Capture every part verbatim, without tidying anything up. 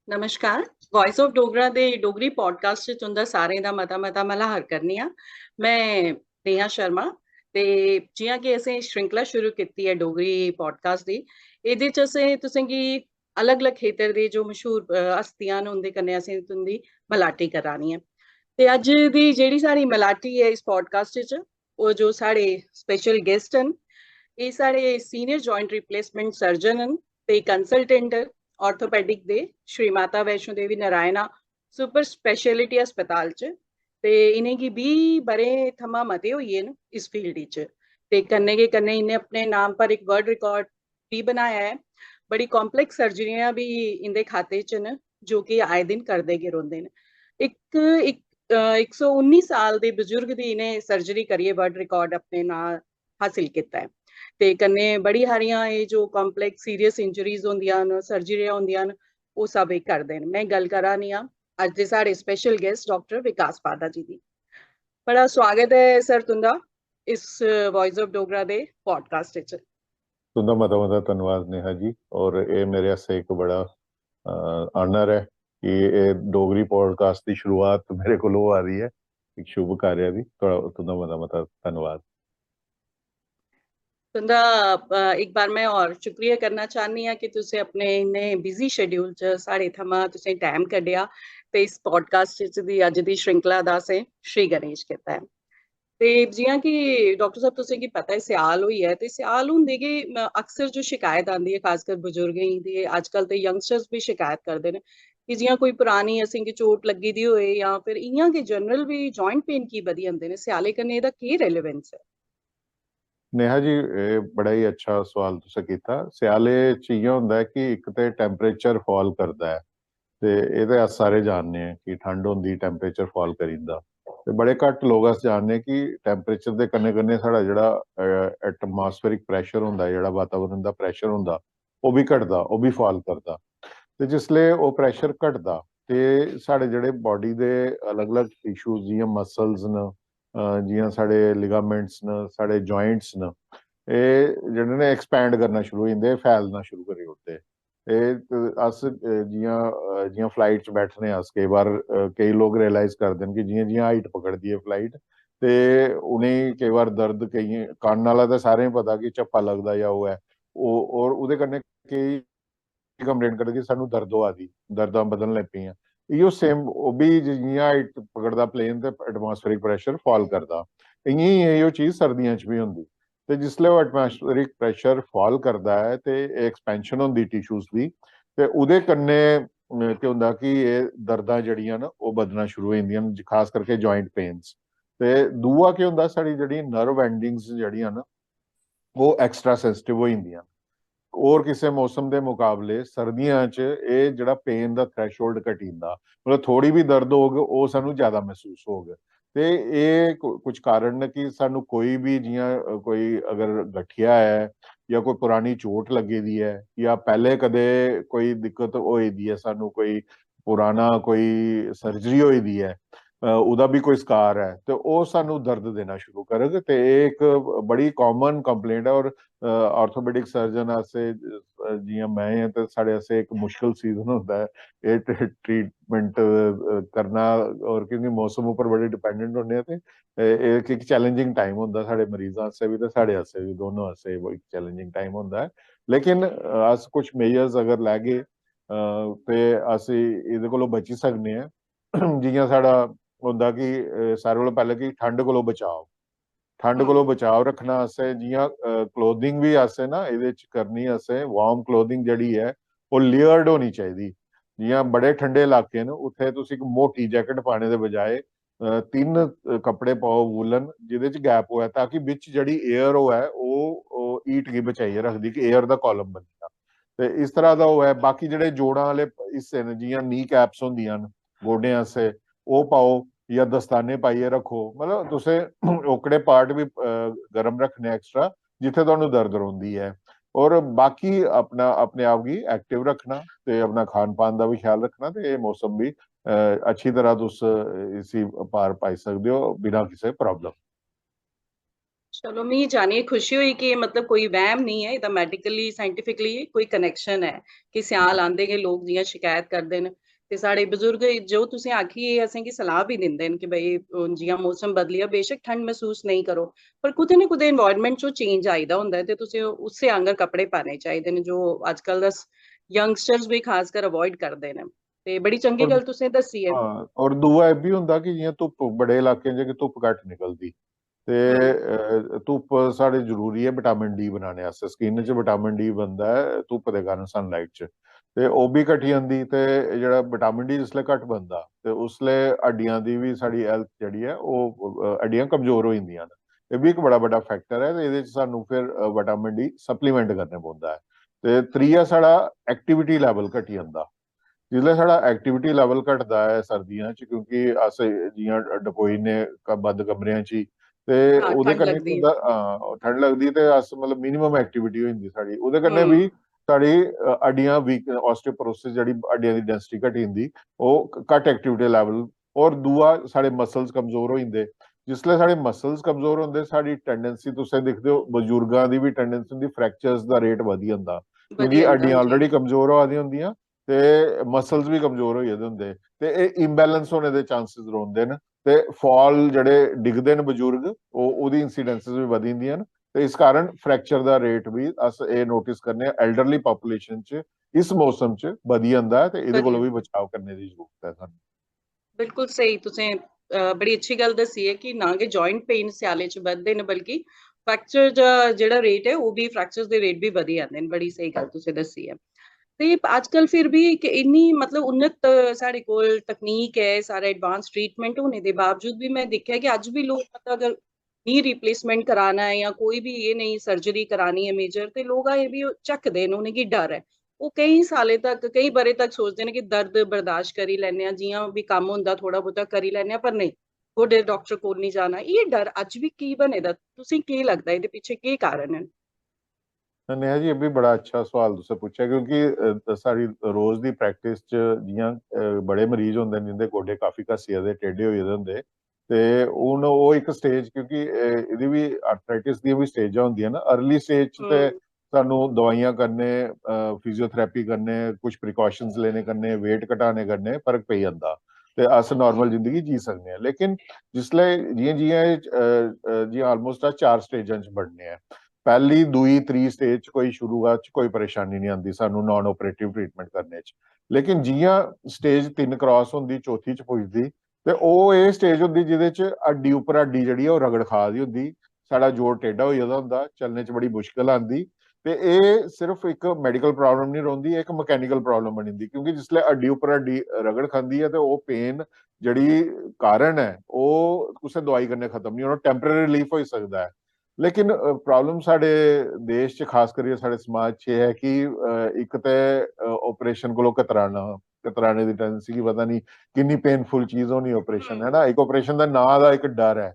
नमस्कार। Voice of Dogra related Dogri podcast च तुं'दा सारें दा मता मता मलाहर करनी आं। में नेहा शर्मा। ते जि'यां कि असें श्रृंखला शुरू कीती ऐ डोगरी पॉडकास्ट दी, एह्दे च असें तुसेंगी अलग-अलग खेतर दे जो मशहूर, अ, हस्तियां न, उं'दे कन्नै असें तुं'दी मलाटी करानी ऐ। ते अज्ज दी जेह्ड़ी साढ़ी मलाटी ऐ इस पॉडकास्ट च, ओह् जो साढ़े स्पेशल गेस्ट न, एह् साढ़े सीनियर जॉइंट रिप्लेसमेंट सर्जन न ते कंसल्टेंट ऑर्थोपेडिक दे श्री माता वैष्णो देवी नारायणा सुपर स्पेशलिटी अस्पताल च। ते इ'नेंगी बीह् ब'रें थमां मते होई गे न इस फील्ड च। ते कन्नै गै कन्नै इ'नें अपने नाम पर इक वर्ल्ड रिकॉर्ड बी बनाया ऐ। बड़ी कॉम्प्लेक्स सर्जरियां बी इं'दे खाते च न, जो कि आए दिन करदे गै रौंह्दे न। इक, इक, अ, इक सौ उन्नी साल दे बजुर्ग दी इ'नें सर्जरी करियै वर्ल्ड रिकॉर्ड अपने नांऽ हासिल कीता ऐ। ते कन्नै बड़ी हारियां एह् जो कॉम्प्लेक्स सीरियस इंजरीज होंदियां न, सर्जरियां होंदियां न, ओह् सब एह् करदे न। में गल्ल करा नी आं अज्ज दे साढ़े स्पेशल गेस्ट डॉक्टर विकास पादा जी दी। बड़ा स्वागत ऐ सर तुं'दा इस voice of Dogra related podcast च। तुं'दा मता मता धन्नवाद नेहा जी, और एह् मेरे आस्तै इक बड़ा, अ, ऑनर ऐ कि एह् डोगरी पॉडकास्ट दी शुरुआत मेरे कोल होआ दी ऐ। इक शुभ कार्य दी। थुआढ़ा, तुं'दा मता मता धन्नवाद। तुं'दा, अ, इक बार में होर शुक्रिया करना चाह्न्नी आं कि तुसें अपने इन्ने बिजी शेड्यूल च साढ़े थमां तुसें टाइम कड्ढेआ ते इस पॉडकास्ट च दी अज्ज दी श्रृंखला दा असें श्री गणेश कीता ऐ। ते जि'यां कि डॉक्टर साहब तुसें गी पता ऐ, स्याल होई ऐ ते स्याल होंदे गै, अ, अक्सर जो शिकायत आंदी ऐ, खासकर बजुर्गें गी, ते अजकल ते यंगस्टर्स बी शिकायत करदे न कि जि'यां कोई परानी असेंगी चोट लग्गी दी होए जां फिर इ'यां गै जनरल बी जॉइंट पेन की बधी जंदे न, स्याले कन्नै एह्दा केह् रेलेवेंस ऐ? नेहा जी, एह् बड़ा ही अच्छा सवाल तुसें कीता। स्याले च इ'यां होंदा ऐ कि इक ते टेम्परेचर फॉल करदा ऐ, ते एह् ते अस सारे जानने आं कि ठंड होंदी, टेम्परेचर फॉल करी जंदा। ते बड़े घट्ट लोक अस जानने कि टेम्परेचर दे कन्नै कन्नै साढ़ा जेह्ड़ा, अ, एटमॉस्फेरिक प्रेशर होंदा ऐ, जेह्ड़ा वातावरण दा प्रेशर होंदा, ओह् बी घटदा, ओह् बी फॉल करदा। ते जिसलै ओह् प्रेशर घटदा ते साढ़े जेह्ड़े बॉडी दे अलग-अलग टिश्यूज, जि'यां मसल्स न, अ, जि'यां साढ़े लिगामेंट्स न, साढ़े ज्वाइंट्स न, एह् जेह्ड़े न एक्सपैंड करना शुरू होई जंदे, फैलना शुरू करी ओड़दे। एह्, अ, अस, अ, जि'यां, अ, जि'यां फ्लाइट च बैठने अस, केई बार, अ, केई लोक रियलाइज करदे न कि जि'यां जि'यां हाइट पकड़दी ऐ फ्लाइट, ते उ'नेंगी केई बार दर्द, केइयें, कन्न आह्ला ते सारें गी पता कि झप्पा लगदा जां ओह् ऐ, ओह्, और ओह्दे कन्नै केई कंप्लेन करदे कि सानूं दर्द होआ दी, दर्दां बधन लगी पेइयां। इ'यो सेम ओह् बी जि'यां हाइट पकड़दा प्लेन ते एटमॉस्फेरिक प्रेशर फॉल करदा। इ'यां ही एह् चीज सर्दियां च बी होंदी। ते जिसलै ओह् एटमॉस्फेरिक प्रेशर फॉल करदा ऐ ते एक्सपेंशन होंदी टिश्यूज दी, ते ओह्दे कन्नै, अ, केह् होंदा कि एह् दर्दां जेह्ड़ियां न, ओह् बधना शुरू होई जंदियां न, खास करके ज्वाइंट पेन्स। ते दूआ केह् होंदा, साढ़ी जेह्ड़ी नर्व एंडिंग्स जेह्ड़ियां न, ओह् एक्स्ट्रा सेंसिटिव होई जंदियां न। होर किसे मौसम दे मुकाबले सर्दियां च एह् जेह्ड़ा पेन दा थ्रेशोल्ड घटी जंदा, मतलब थोह्ड़ी बी दर्द होग, ओह् सानूं ज्यादा मसूस होग। ते एह् कु-, कुछ कारण न कि सानूं कोई बी, जि'यां, अ, कोई अगर गठिया ऐ जां कोई परानी चोट लग्गी दी ऐ जां पैह्ले कदें कोई दिक्कत होई दी ऐ, सानूं कोई पराना कोई सर्जरी होई दी ऐ, अ, ओह्दा बी कोई स्कार ऐ, ते ओह् सानूं दर्द देना शुरू करग। ते एह् इक बड़ी कामन कंप्लेंट ऐ। और, अ, ऑर्थोपेडिक सर्जन आस्तै, अ, जि'यां में आं, ते साढ़े आस्तै इक मुश्कल सीजन होंदा ऐ एह् ट्री-, ट्रीटमेंट, अ, करना, और क्योंकि मौसम उप्पर बड़े डिपेंडेंट होने आं, ते एह्, एह् इक चैलेंजिंग टाइम होंदा साढ़े मरीजां आस्तै बी ते साढ़े आस्तै बी, दोनों आस्तै इक चैलेंजिंग टाइम होंदा ऐ। लेकिन, अ, अस कुछ मेजर्स अगर लैगे, अ, ते अस एह्दे कोला बची सकने आं। जि'यां साढ़ा होंदा कि, अ, सारें कोला पैह्लें कि ठंड कोला बचाव, ठंड हम्म। कोला बचाव रक्खना असें, जि'यां, अ, क्लोथिंग बी असें ना एह्दे च करनी, असें वार्म क्लोथिंग जेह्ड़ी ऐ, ओह् लेयर्ड होनी चाहिदी। जि'यां बड़े ठंडे इलाके न, उत्थै तुस इक मोटी जैकेट पाने दे बजाए, अ, तिन्न, अ, कपड़े पाओ वूलन, जेह्दे च गैप होऐ, ताकि बिच जेह्ड़ी एयर होऐ, ओह्, ओह् हीट गी बचाइयै रखदी, कि एयर दा कालम बनी जा। ते इस तरह दा होऐ। बाकी जेह्ड़े जोड़ां आह्ले हिस्से न, जि'यां नी कैप्स होंदियां न गोडें आस्तै, ओह् पाओ, जां दस्ताने पाइयै रक्खो। मतलब, तुसें ओकड़े पार्ट बी, अ, गर्म रक्खने एक्स्ट्रा, जित्थै तुहानू दर्द रौंह्दी ऐ। और बाकी अपना, अपने आप गी एक्टिव रक्खना ते अपना खान पान दा बी ख्याल रक्खना, ते एह् मौसम बी, अ, अच्छी तरह तुस इसी पार पाई सकदे ओ बिना किसे प्रॉब्लम। चलो, मिगी जानियै खुशी होई कि मतलब कोई वैम नेईं ऐ, एह्दा मैडिकली, साइंटिफिकली कोई कनैक्शन ऐ कि स्याल आंदे गै लोक जि'यां शकैत करदे न। ते साढ़े बजुर्ग, जो तुसें आखी, एह् असेंगी सलाह बी दिंदे न कि भाई, हून जि'यां मौसम बदली गेआ, बेशक ठंड मसूस नेईं करो, पर कुतै ना कुतै एनवायरनमेंट च चेंज आई दा होंदा ऐ, ते तुसें उस्सै आंगर कपड़े पाने चाहिदे न, जो अजकल दा यंगस्टर्स बी खासकर अवॉइड करदे न। ते बड़ी चंगी और गल्ल तुसें दस्सी ऐ। हाँ, और दूआ एह् बी होंदा कि जि'यां धुप्प, बड़े इलाकें च कि धुप्प घट्ट निकलदी, ते अ, धुप्प साढ़े जरूरी ऐ विटामिन डी बनाने आस्तै। स्किन च विटामिन डी बनदा ऐ धुप्प दे कारण, सनलाइट च, ते ओह् बी घटी जंदी। ते जेह्ड़ा विटामिन डी जिसलै घट्ट बनदा, ते उसलै हड्डियां दी बी, साढ़ी हेल्थ जेह्ड़ी ऐ, ओह् अ, हड्डियां कमजोर होई जंदियां न। एह् बी इक बड़ा बड्डा फैक्टर ऐ। ते एह्दे च सानू फिर विटामिन डी सप्लीमेंट करने पौंदा ऐ। ते त्रीया, साढ़ा एक्टिविटी लेवल घटी जंदा। जिसलै साढ़ा एक्टिविटी लेवल घटदा ऐ सर्दियां च, क्योंकि अस जि'यां डकोई ने क-, बंद कमरेआं च ही, ते हाँ, ओह्दे ठंड कन्नै लगदी केह् ऐ। होंदा, हां, ठंड लगदी ते अस, मतलब, मिनिमम एक्टिविटी होई जंदी साढ़ी, ओह्दे कन्नै बी हम्म। साढ़ी, अ, हड्डियां वीक, ऑस्टियोपोरोसिस, जेह्ड़ी हड्डियां दी डेंसिटी घटी जंदी, ओह् घट्ट एक्टिविटी लेवल। और दूआ, साढ़े मसल्स कमजोर होई जंदे। जिसलै साढ़े मसल्स कमजोर होंदे, साढ़ी टेंडेंसी, तुसें दिखदे ओ, बजुर्गां दी बी टेंडेंसी होंदी, फ्रैक्चर्स दा रेट बधी जंदा, क्योंकि बधी जंदा, हड्डियां जी। ऑलरेडी कमजोर होआ दियां होंदियां, ते मसल्स बी कमजोर होई गेदे होंदे, ते एह् इम्बैलेंस होने दे चांसेस रौंह्दे न। ते फॉल, जेह्ड़े डिगदे न बजुर्ग, ओह्, ओह्दी इंसिडेंसेस बी बधी जंदियां न। ते इस कारण फ्रैक्चर दा रेट बी अस एह् नोटिस करने आं, एल्डरली पॉपुलेशन च इस मौसम च बधी जंदा ऐ, ते एह्दे कोला बधी बी बचाव करने दी जरूरत ऐ सानूं। बिल्कुल स्हेई, तुसें अ, बड़ी अच्छी गल्ल दस्सी ऐ कि ना गै ज्वाइंट पेन स्याले च बधदे न, बल्कि फ्रैक्चर दा जेह्ड़ा रेट ऐ, ओह् बी, फ्रैक्चर दे रेट बी बधी जंदे न। बड़ी स्हेई गल्ल तुसें दस्सी ऐ। ते अजकल फिर भी इक इन्नी, मतलब, उन्नत, अ, साढ़े कोल तकनीक ऐ, सारा एडवांस ट्रीटमेंट होने दे बावजूद बी में दिक्खेआ कि अज्ज बी लोक, मतलब, अगर नी रिप्लेसमेंट कराना ऐ या कोई बी एह् नेही सर्जरी करानी ऐ मेजर, ते लोक अजें बी ओह् झकदे न, उ'नेंगी डर ऐ। ओह् केईं सालें तक, केईं ब'रें तक सोचदे न कि दर्द बर्दाश्त करी लैन्ने आं, जि'यां बी कम्म होंदा थोह्ड़ा बहुता करी लैन्ने आं, पर नेईं, गोडे डाक्टर कोल निं जाना। एह् डर अज्ज बी की बने दा? तुसें केह् लगदा, एह्दे पिच्छे केह् कारण न? नेहा जी, एह् बी बड़ा अच्छा सोआल तुसें पुच्छेआ, क्योंकि, अ, साढ़ी रोज दी प्रैक्टिस च जि'यां, अ, बड़े मरीज होंदे न जिं'दे गोडे काफी घसी गेदे, टेढ़े होई गेदे होंदे, ते हून ओह् इक स्टेज, क्योंकि, अ, एह्दी बी, आर्थराइटिस दियां बी स्टेजां होंदियां न। अर्ली स्टेज च ते हम्म। सानू दवाइयां कन्नै, अ, फिजियोथेरेपी कन्नै, कुछ प्रिकाशंस लेने कन्नै, वेट घटाने कन्नै फर्क पेई जंदा, ते अस नार्मल जिंदगी जी सकने आं। लेकिन जिसलै, जि'यां, जि'यां एह्, अ, अ, जि'यां ऑलमोस्ट अस चार स्टेजां च बंडने आं, पैह्ली, दूई, त्री स्टेज च कोई, शुरुआत च कोई परेशानी निं आंदी सानू नॉन ऑपरेटिव ट्रीटमेंट करने च। लेकिन जि'यां स्टेज तिन्न क्रॉस होंदी, चौथी च पुजदी, ते ओह् एह् स्टेज होंदी जेह्दे च हड्डी उप्पर हड्डी जेह्ड़ी ऐ, ओह् रगड़ खा दी होंदी, साढ़ा जोड़ टेढ़ा होई गेदा होंदा, चलने च बड़ी मुश्कल आंदी। ते एह् सिर्फ इक मैडिकल प्रॉब्लम निं रौंह्दी, इक मैकेनिकल प्रॉब्लम बनी जंदी, क्योंकि जिसलै हड्डी उप्पर हड्डी रगड़ खंदी ऐ, ते ओह् पेन जेह्ड़ी कारण ऐ, ओह् कुसै दवाई कन्नै खत्म निं होना, टैम्परेरी रिलीफ होई सकदा ऐ। लेकिन, अ, प्रॉब्लम साढ़े देश च, खास करियै साढ़े समाज च, एह् ऐ कि, अ, इक ते, अ, ऑपरेशन कोलों कतराना, कतराने दी टेंडेंसी, कि पता निं किन्नी पेनफुल चीज होनी ऑपरेशन, है ना? इक ऑपरेशन दा नांऽ दा इक डर ऐ,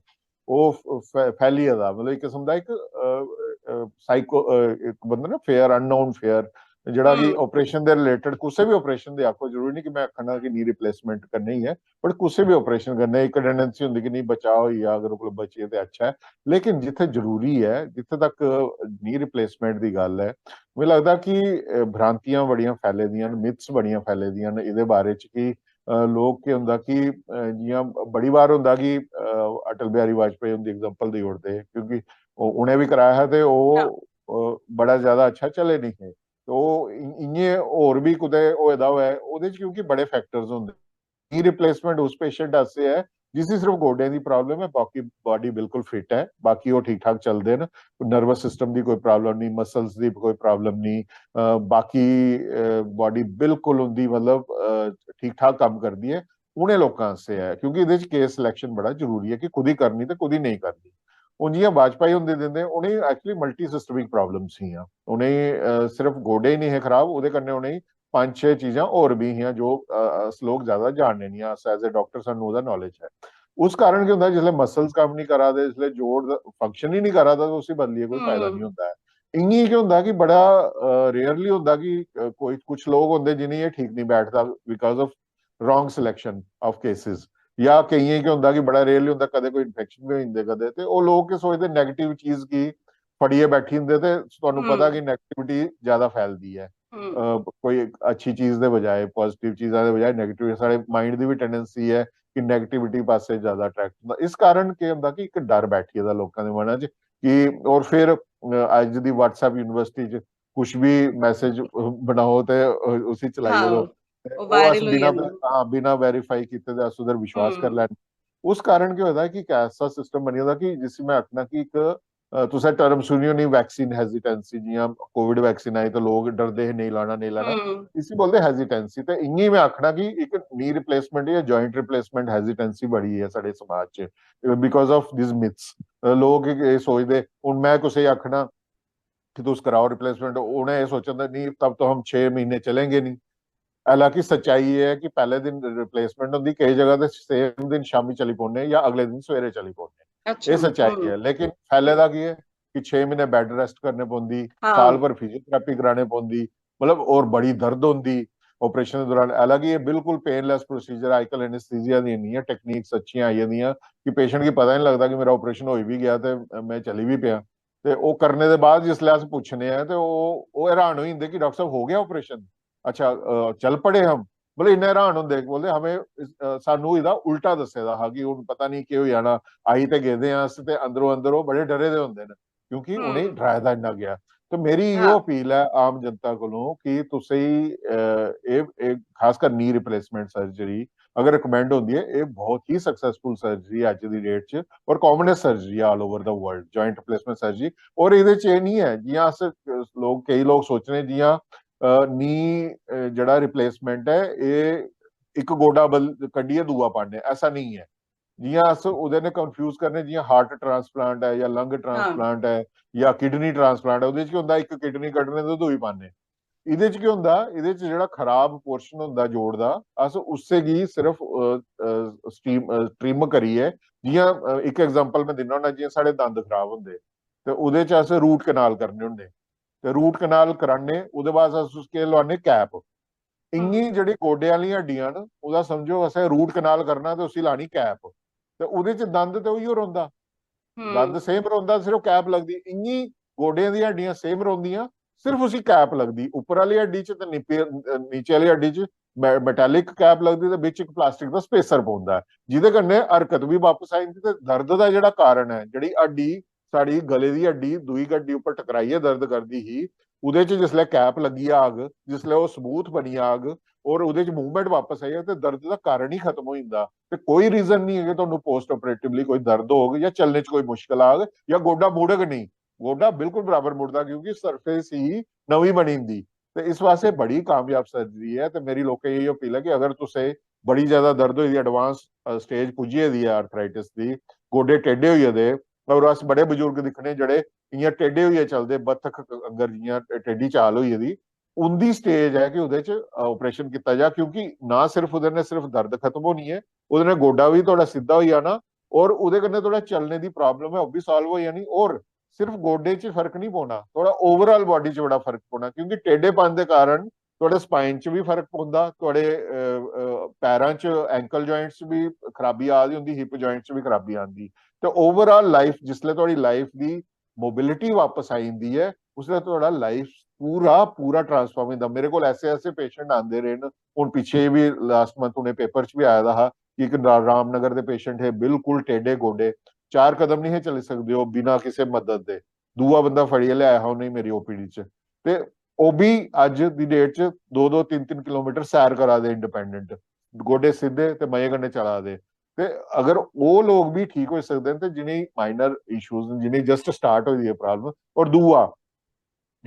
ओह् फ-, फै-, फैली गेदा, मतलब, इक किस्म दा इक, अ, अ, साइको, अ, इक बंदा ना, फियर, अननोन फियर, जेह्ड़ा कि हम्म। ऑपरेशन दे रिलेटेड, कुसै बी ऑपरेशन दे आखो, जरूरी निं कि में आखना कि नी रिप्लेसमेंट करनी ऐ, पर कुसै बी ऑपरेशन कन्नै इक टेंडेंसी होंदी कि नेईं, बचाऽ होई जा, अगर ओह् कोला बचियै ते अच्छा ऐ। लेकिन जित्थै जरूरी ऐ, जित्थै तक नी रिप्लेसमेंट दी गल्ल ऐ, मिगी लगदा कि, अ, भ्रांतियां बड़ियां फैले दियां न, मिथ्स बड़ियां फैले दियां न एह्दे बारे च कि, अ, लोक, केह् होंदा कि, अ, जि'यां बड़ी बार होंदा कि, अ, अटल बिहारी वाजपेयी हुंदी एग्जांपल देई ओड़दे, क्योंकि ओह्, उ'नें बी कराया हा ते ओह्, अ, बड़ा ज्यादा अच्छा चले निं हे। ते ओह् इ-, इ'यां होर बी कुतै होए दा होऐ, ओह्दे च क्योंकि बड़े फैक्टर्स होंदे। नी रिप्लेसमेंट उस पेशेंट आस्तै ऐ जिसी सिर्फ गोडें दी प्रॉब्लम ऐ, बाकी बॉडी बिल्कुल फिट ऐ, बाकी ओह् ठीक ठाक चलदे न, नर्वस सिस्टम दी कोई प्रॉब्लम निं, मसल्स दी कोई प्रॉब्लम निं, अ, बाकी, अ, बॉडी बिल्कुल उं'दी, मतलब, अ, ठीक ठाक कम्म करदी ऐ। उ'नें लोकां आस्तै ऐ, क्योंकि एह्दे च केस सिलेक्शन बड़ा जरूरी ऐ कि कुदी करनी ते कुदी नेईं करनी। हून जि'यां वाजपेयी हुंदे दिंदे, उ'नेंगी एक्चुअली मल्टी सिस्टमिक प्रॉब्लम्स हियां। उ'नेंगी, अ, सिर्फ गोडे ही निं हे खराब, ओह्दे कन्नै उ'नेंगी पंज छे चीजां होर बी हियां जो, अ, अस लोक ज्यादा जानने निं आं, अस एज ए डाक्टर, सानू ओह्दा नॉलेज ऐ। उस कारण केह् होंदा, जिसलै मसल्स कम्म निं करा दे, जिसलै जोड़ फंक्शन ही निं करा दा, ते उसी बदलियै कोई फायदा हम्म। निं होंदा ऐ। इ'यां केह् होंदा कि बड़ा रेयरली होंदा कि, अ, कोई, कुछ लोक होंदे जि'नेंगी एह् ठीक निं बैठदा because of wrong selection of cases। या केइयें केह् होंदा कि बड़ा रेयरली होंदा, कदें कोई इन्फेक्शन बी होई जंदे कदें, ते ओह् लोक केह् सोचदे, नेगेटिव चीज गी फड़ियै बैठी जंदे, ते तुहानू पता हम्म। कि नेगेटिविटी ज्यादा फैलदी ऐ। हम्म। अ, कोई अच्छी चीज दे बजाए, पॉजिटिव चीजां दे बजाए नेगेटिव, साढ़े माइंड दी बी टेंडेंसी ऐ कि नेगेटिविटी पासै ज्यादा अट्रैक्ट होंदा। इस कारण केह् होंदा कि इक डर बैठी गेदा लोकां दे मनां च कि, और फिर, अ, अज्ज दी WhatsApp यूनिवर्सिटी च कुछ भी मैसेज बनाओ ते, अ, उसी चलाई ओड़ो। हाँ, ते वो ओह् अस वायरल हो बिना, जांदा। हाँ, बिना वेरीफाई कीते दे अस उधर विश्वास कर हम्म। लैने। उस कारण केह् होदा कि एक ऐसा सिस्टम बनी गेदा कि जिसी मैं आखना कि एक, अ, तुसें टर्म सुनी होनी, वैक्सीन हेजिटेंसी। जियां कोविड वैक्सीन आई तो लोग डरदे हे, "नेईं लाना, नेईं लाना।" हम्म। इसी बोलदे हेजिटेंसी। ते इयां ही मैं आखना कि एक नी रिप्लेसमेंट या ज्वाइंट रिप्लेसमेंट हेजिटेंसी बड़ी है साढ़े समाज च, because of these myths। अ, लोग एह्, एह् सोचदे, हून मैं कुसै गी आखना कि तुस कराओ रिप्लेसमेंट, उ'नें एह् सोचेआ होंदा, "नहीं, तब तो हम छे महीने चलेंगे नहीं।" हालांकि सच्चाई एह् ऐ कि पैह्ले दिन रिप्लेसमेंट होंदी, केई जगह ते सेम दिन शामी चली पौने जां अगले दिन सवेरे चली पौने। अच्छा। एह् सच्चाई हम्म। ऐ, लेकिन फैले दा केह् ऐ कि छे म्हीने बैड रेस्ट करने पौंदी, हाँ। साल भर फिजियोथेरेपी कराने पौंदी, मतलब, और बड़ी दर्द होंदी ऑपरेशन दे दौरान। हालांकि एह् बिल्कुल पेनलेस प्रोसीजर, अजकल एनेस्थीसिया दियां इन्नियां टेक्निक्स अच्छियां आई गेदियां कि पेशेंट गी पता ही नहीं लगदा कि मेरा ऑपरेशन होई भी गया ते मैं चली भी पेआ। ते ओह् करने दे बाद जिसलै अस पुच्छने आं ते ओह्, ओह् हैरान होई जंदे कि, "डाक्टर साहब, हो गया ऑपरेशन? अच्छा, अ, चल पड़े हम?" मतलब, इन्ना हैरान होंदे, बोलदे, "हमें इस, अ, सानू एह्दा उल्टा दस्से दा हा कि हून पता नहीं केह् होई जाना, आई ते गेदे आं अस।" ते अंदरों अंदर ओह् बड़े डरे दे होंदे न, क्योंकि उ'नेंगी हम्म। डराए दा इन्ना गेआ। ते मेरी इ'यो हाँ। अपील ऐ आम जनता कोलों कि तुसेंगी, अ, एह्, एह् खासकर नी रिप्लेसमेंट सर्जरी अगर रिकमेंड होंदी ऐ, एह् बहुत ही सक्सेसफुल सर्जरी ऐ अज्ज दी डेट च, और कॉमनेस्ट सर्जरी ऐ all over the world, joint replacement surgery. और एह्दे च एह् निं ऐ, जि'यां अस, अ, लोक, केई लोक सोचने जि'यां, अ, नी, अ, जेह्ड़ा रिप्लेसमेंट ऐ, एह् इक गोडा बल-, कड्ढियै दूआ पाने, ऐसा नेईं ऐ। जि'यां अस ओह्दे नै कंफ्यूज करने, जि'यां हार्ट ट्रांसप्लांट ऐ जां लंग हाँ। ट्रांसप्लांट ऐ जां किडनी ट्रांसप्लांट ऐ, ओह्दे च केह् होंदा, इक किडनी कड्ढने ते दूई पाने। एह्दे च केह् होंदा, एह्दे च जेह्ड़ा खराब पोर्शन होंदा जोड़ दा, अस उस्सै गी सिर्फ, अ, अ, स्टीम, अ, ट्रिम करियै, जि'यां, अ, इक एग्जांपल में दिन्ना होन्ना, जि'यां साढ़े दंद खराब होंदे ते ओह्दे च अस रूट कनाल करने होन्ने, ते रूट कनाल कराने, ओह्दे बाद अस उसके लोआने कैप। इ'यां हम्म। जेह्ड़ी गोडे आह्लियां हड्डियां न, ओह्दा समझो असें रूट कनाल करना ते उसी लानी कैप, ते ओह्दे च दंद ते उ'इयो रौंह्दा, दंद हम्म। सेम रौंह्दा, सिर्फ कैप लगदी। इ'यां गोडें दियां हड्डियां सेम रौंह्दियां, सिर्फ उसी कैप लगदी। उप्पर आह्ली हड्डी च ते निप्पे-, नीचे आह्ली हड्डी च मै-, मैटालिक कैप लगदी ते बिच इक प्लास्टिक दा स्पेसर पौंदा ऐ, जेह्दे कन्नै हरकत बी बापस आई जंदी ते दर्द दा जेह्ड़ा कारण ऐ, जेह्ड़ी हड्डी, साढ़ी गले दी हड्डी दूई हड्डी उप्पर टकराइयै दर्द करदी ही, ओह्दे च जिसलै कैप लग्गी जाग, जिसलै ओह् स्मूथ बनी जाग और ओह्दे च मूवमेंट बापस आई जाग, ते दर्द दा कारण ही खत्म होई जंदा। ते कोई रीजन नहीं है कि तुहानू पोस्ट ऑपरेटिवली कोई दर्द होग या चलने च कोई मुश्किल आग या गोडा मुड़ग नहीं। गोडा बिल्कुल बराबर मुड़दा, क्योंकि सरफेस ही नमीं बनी जंदी। ते इस वास्ते बड़ी कामयाब सर्जरी ऐ। ते मेरी लोकें गी एह् अपील ऐ कि अगर तुसें बड़ी ज्यादा दर्द होई दी, एडवांस, अ, स्टेज पुज्जी गेदी ऐ आर्थराइटिस दी, गोडे टेढ़े होई गेदे, और अस बड़े बजुर्ग दिक्खने जेह्ड़े इ'यां टेढ़े होइयै चलदे, बत्थख आंगर जि'यां टेढ़ी चाल होई गेदी, उं'दी स्टेज ऐ कि ओह्दे च, अ, ऑपरेशन कीता जा, क्योंकि ना सिर्फ ओह्दे नै सिर्फ दर्द खत्म होनी ऐ, ओह्दे नै गोडा बी थुआढ़ा सिद्धा होई जाना और ओह्दे कन्नै थुआढ़ा चलने दी प्रॉब्लम ऐ, ओह् बी साल्व होई जानी। और सिर्फ गोडे च फर्क नहीं पौना, थुआढ़ा ओवरऑल बॉडी च बड़ा फर्क पौना, क्योंकि टेढ़ेपन दे कारण थुआढ़े स्पाइन च बी फर्क पौंदा, थुआढ़े, अ, अ, पैरां च, एंकल ज्वाइंट्स च बी खराबी आ दी होंदी, हिप ज्वाइंट्स च बी खराबी आंदी। ते ओवरऑल लाइफ, जिसलै थुआढ़ी लाइफ दी मोबिलिटी वापस आई जंदी ऐ, उसलै थुआढ़ा लाइफ पूरा, पूरा ट्रांसफार्म होई जंदा। मेरे कोल ऐसे, ऐसे पेशेंट आंदे रेह् न, हून पिच्छे बी लास्ट मंथ उ'नें पेपर च बी आए दा हा कि इक रा-, रामनगर दे पेशेंट हे, बिल्कुल टेढ़े गोडे, चार कदम नहीं हे चली सकदे ओह् बिना किसे मदद दे। दूआ बंदा फड़ियै लेआया हा उ'नेंगी मेरी ओपीडी च। ते ओह् बी अज्ज दी डेट च दो दो, तिन्न तिन्न किलोमीटर सैर करा दे इंडिपेंडेंट, गोडे सिद्धे ते मजे कन्नै चला दे। ते अगर ओह् लोक बी ठीक होई सकदे न, ते जि'नेंगी माइनर इशूज न, जि'नेंगी जस्ट स्टार्ट होई दी ऐ प्रॉब्लम, और दूआ,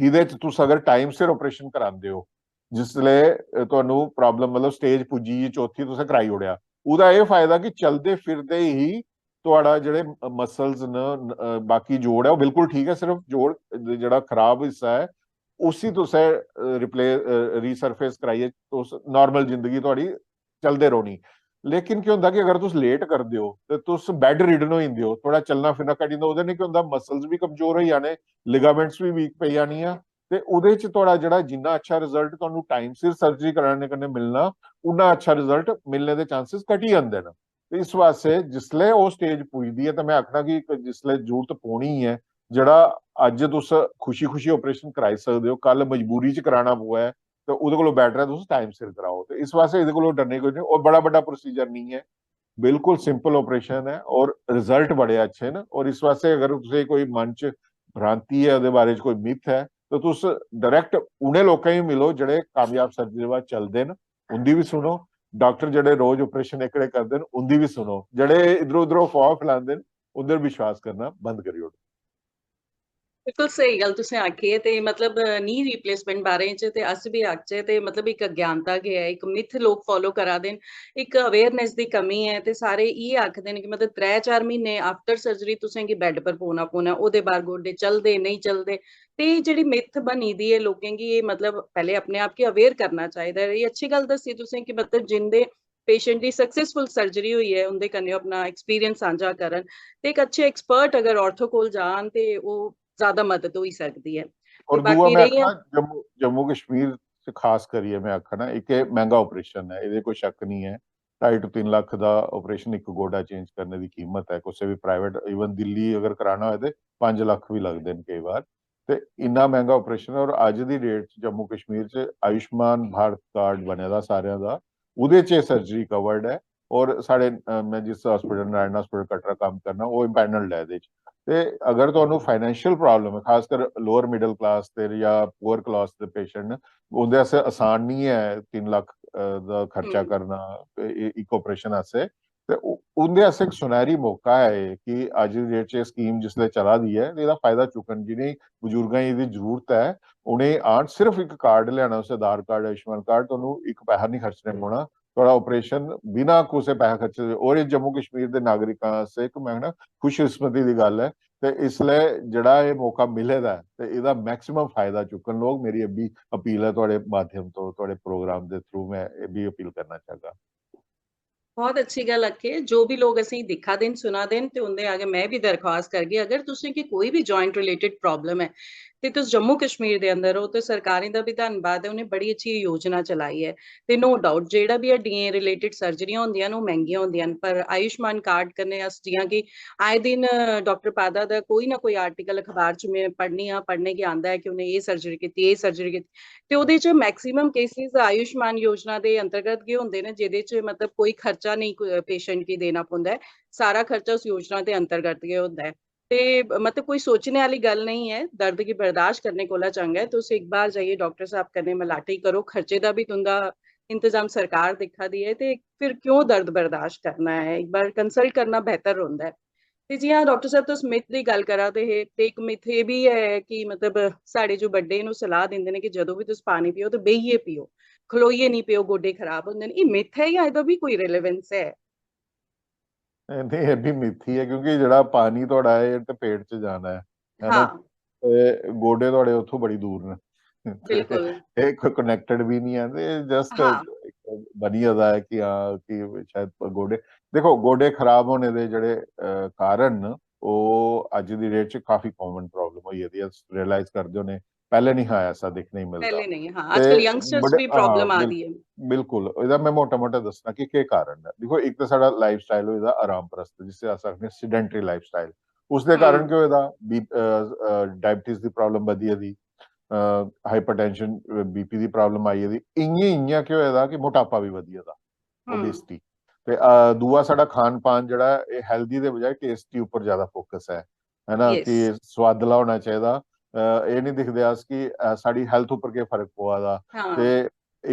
एह्दे च तुस अगर टाइम सिर ऑपरेशन करांदे ओ, जिसलै, अ, तुहानू प्रॉब्लम, मतलब, स्टेज पुज्जी गेई चौथी, तुसें कराई ओड़ेआ, ओह्दा एह् फायदा कि चलदे फिरदे ही थुआढ़ा जेह्ड़े मसल्स न, न, अ, बाकी जोड़ ऐ, ओह् बिल्कुल ठीक ऐ, सिर्फ जोड़ जेह्ड़ा खराब हिस्सा ऐ, उसी तुसें, अ, रिप्ले-, अ, रीसरफेस कराइयै तुस नॉर्मल जिंदगी थुआढ़ी चलदे रौह्नी। लेकिन केह् होंदा कि अगर तुस लेट करदे ओ ते तुस बेड रिडन होई जंदे ओ, थुआढ़ा चलना फिरना घटी जंदा, ओह्दे नै केह् होंदा, मसल्स बी कमजोर होई जाने, लिगामेंट्स बी वीक पेई जानियां, ते ओह्दे च थुआढ़ा जेह्ड़ा जिन्ना अच्छा रिजल्ट तुहानू टाइम सिर सर्जरी कराने कन्नै मिलना, उन्ना अच्छा रिजल्ट मिलने दे चांसेस घटी जंदे न। ते इस वास्ते जिसलै ओह् स्टेज पुजदी ऐ, ते में आखना कि इक जिसलै जरूरत पौनी ऐ, जेह्ड़ा अज्ज तुस खुशी खुशी ऑपरेशन कराई सकदे ओ, कल मजबूरी च कराना पवै, ते ओह्दे कोला बैटर ऐ तुस टाइम सिर कराओ। ते इस वास्ते एह्दे कोला डरने दी कोई निं। और बड़ा बड्डा प्रोसीजर निं ऐ, बिल्कुल सिंपल ऑपरेशन ऐ और रिजल्ट बड़े अच्छे न। और इस वास्ते अगर तुसें कोई मन च भ्रांति ऐ, ओह्दे बारे च कोई मिथ ऐ, ते तुस डायरेक्ट उ'नें लोकें गी मिलो जेह्ड़े कामयाब सर्जरी दे बाद चलदे न, उं'दी बी सुनो। डाक्टर जेह्ड़े रोज ऑपरेशन एह्कड़े करदे न, उं'दी बी सुनो। जेह्ड़े इद्धरों उद्धरों अफवाह फैलांदे न, उं'दे पर विश्वास करना बंद करी ओड़ो। बिल्कुल स्हेई गल्ल तुसें आखी ऐ। ते मतलब नी रिप्लेसमेंट बारे च ते अस बी आखचै ते मतलब इक अज्ञानता गै ऐ, इक मिथ लोक फालो करा दे न, इक अवेयरनेस दी कमी ऐ। ते सारे इयै आखदे न कि मतलब त्रै चार म्हीने आफ्टर सर्जरी तुसें गी बैड पर पौना पौना, ओह्दे बाद गोडे चलदे नेईं चलदे। ते एह् जेह्ड़ी मिथ बनी दी ऐ लोकें गी, एह् मतलब पैह्ले अपने आप गी अवेयर करना चाहिदा ऐ। एह् अच्छी गल्ल दस्सी तुसें कि मतलब जिंदे पेशेंट दी सक्सेसफुल सर्जरी होई ऐ, उं'दे कन्नै अपना एक्सपीरियंस सांझा करन। ते इक अच्छे एक्सपर्ट अगर ऑर्थो कोल जान ते ओह् ज्यादा मदद होई सकदी ऐ। ते और दूआ बाकी में रेही आखना, जम्मू जम्मू कश्मीर च खास करियै में आखना, इक एह् मैंह्गा ऑपरेशन ऐ, एह्दे कोई शक्क निं ऐ। ढाई टू तिन्न लक्ख दा ऑपरेशन, इक गोडा चेंज करने दी कीमत ऐ कुसै बी प्राइवेट, इवन दिल्ली अगर कराना होए ते पंज लक्ख बी लगदे न केई बार। ते इन्ना मैंह्गा ऑपरेशन ऐ। और अज्ज दी डेट च जम्मू कश्मीर च आयुष्मान भारत कार्ड बने दा सारेआं दा, ओह्दे च एह् सर्जरी कवर्ड ऐ। और साढ़े, अ, में जिस हॉस्पिटल, नारायण हॉस्पिटल कटरा कम्म करना, ओह् इम्पैनल्ड ऐ एह्दे च। ते अगर तुहानू फाइनेंशियल प्रॉब्लम ऐ, खासकर लोअर मिडिल क्लास ते जां पुअर क्लास दे पेशेंट न, उं'दे आस्तै आसान निं ऐ तिन्न लक्ख, अ, दा खर्चा हम्म। करना, अ, इक ऑपरेशन आस्तै। ते उ-, उं'दे आस्तै इक सुनैह्री मौका ऐ कि अज्ज दी डेट च एह् स्कीम जिसलै चला दी ऐ, ते एह्दा फायदा चुक्कन। जि'नें बजुर्गां गी एह्दी जरूरत ऐ, उ'नें आन, सिर्फ इक कार्ड लेआना, उस आधार कार्ड, आयुष्मान कार्ड, तुहानू इक पैहा निं खर्चने पौना, थुआढ़ा ऑपरेशन बिना कुसै पैहा खर्चे दे। और एह् जम्मू कश्मीर दे नागरिकां आस्तै इक, में आखना, खुशकिस्मती दी गल्ल ऐ। ते इसलै जेह्ड़ा एह् मौका मिले दा ऐ, ते एह्दा मैक्सिमम फायदा चुक्कन लोक। मेरी एह् बी अपील ऐ थुआढ़े माध्यम तो, थुआढ़े प्रोग्राम दे थ्रू में एह् बी अपील करना चाहगा। बहुत अच्छी गल्ल आखी। जो भी लोग असेंगी दिक्खा दे न, सुना दे न, ते उं'दे अग्गें में बी दरख्वास्त करगी, अगर तुसें गी कोई बी ज्वाइंट रिलेटेड प्रॉब्लम ऐ ते तुस जम्मू कश्मीर दे अंदर ओ, ते सरकारें दा बी धन्नबाद ऐ, उ'नें बड़ी अच्छी योजना चलाई ऐ। ते नो डाउट जेह्ड़ा बी हड्डियें रिलेटेड सर्जरियां होंदियां न, ओह् मैंह्गियां होंदियां न, पर आयुष्मान कार्ड कन्नै अस, जि'यां कि आए दिन डाक्टर पादा दा कोई ना कोई आर्टिकल अखबार च में पढ़नी आं, पढ़ने गी आंदा ऐ कि उ'नें एह् सर्जरी कीती, एह् सर्जरी कीती, ते ओह्दे च मैक्सिमम केसेस आयुष्मान योजना दे अंतर्गत गै होंदे न, जेह्दे च मतलब कोई खर्चा नेईं पेशेंट गी देना पौंदा ऐ, सारा खर्चा उस योजना दे अंतर्गत गै होंदा ऐ। ते मतलब कोई सोचने आह्ली गल्ल नेईं ऐ, दर्द गी बर्दाश्त करने कोला चंगा ऐ तुस इक बार जाइयै डाक्टर साहब कन्नै मलाटी करो, खर्चे दा बी तुं'दा इंतजाम सरकार दिक्खा दी ऐ, ते फिर क्यों दर्द बर्दाश्त करना ऐ, इक बार कंसल्ट करना बेहतर रौंह्दा ऐ। ते जि'यां डाक्टर साहब तुस मिथ दी गल्ल करा दे हे, ते इक मिथ एह् बी ऐ कि मतलब साढ़े जो बड्डे न, ओह् सलाह दिंदे न कि जदूं बी तुस पानी पियो ते बेहियै पियो, खलोइयै निं पियो, गोडे खराब होंदे न। एह् मिथ ऐ जां एह्दा बी कोई रेलेवेंस ऐ? नेईं, एह् बी मिथ ही ऐ, क्योंकि जेह्ड़ा पानी थुआढ़ा ऐ, एह् ते पेट च जाना ऐ, है ना? हाँ। ते गोडे थुआढ़े उत्थों बड़ी दूर न। ते बिल्कुल। एह् कोई कनेक्टेड बी निं ऐ, ते जस्ट हाँ। बनी गेदा ऐ कि हां, कि शायद गोडे, देखो, गोडे खराब होने दे जेह्ड़े, अ, कारण न, ओह् अज्ज दी डेट च काफी कॉमन प्रॉब्लम होई गेदी ऐ। रियलाइज करदे होने, पैह्ले निं हा ऐसा दिक्खने गी मिलदा। पहले नहीं, हाँ, ते आजकल यंगस्टर्स बड़े, भी हां, प्रॉब्लम आ बिल-, रही है। बिल्कुल। एह्दा में मोटा-मोटा दस्सना कि केह् कारण ऐ। दिक्खो, इक ते साढ़ा लाइफस्टाइल होई दा आराम परस्त, जिसी अस आखने सेडेंटरी लाइफस्टाइल। उसदे कारण हम्म। केह् होए दा? बी-, अ, अ, डायबिटीज दी प्रॉब्लम बधी गेदी, अ, हाइपरटेंशन, अ, बीपी दी प्रॉब्लम आई गेदी। इ'यां, इ'यां केह् होए दा कि मोटापा बी बधी गेदा, हम्म। ओबेसिटी। ते, अ, दूआ, साढ़ा खान पान जेह्ड़ा ऐ, एह् हेल्दी दे बजाए टेस्टी उप्पर ज्यादा फोकस ऐ, है ना? यस। कि सुआदला होना चाहिदा। अ, एह् निं दिखदे अस कि, अ, साढ़ी हेल्थ उप्पर केह् फर्क पवा दा। हाँ। ते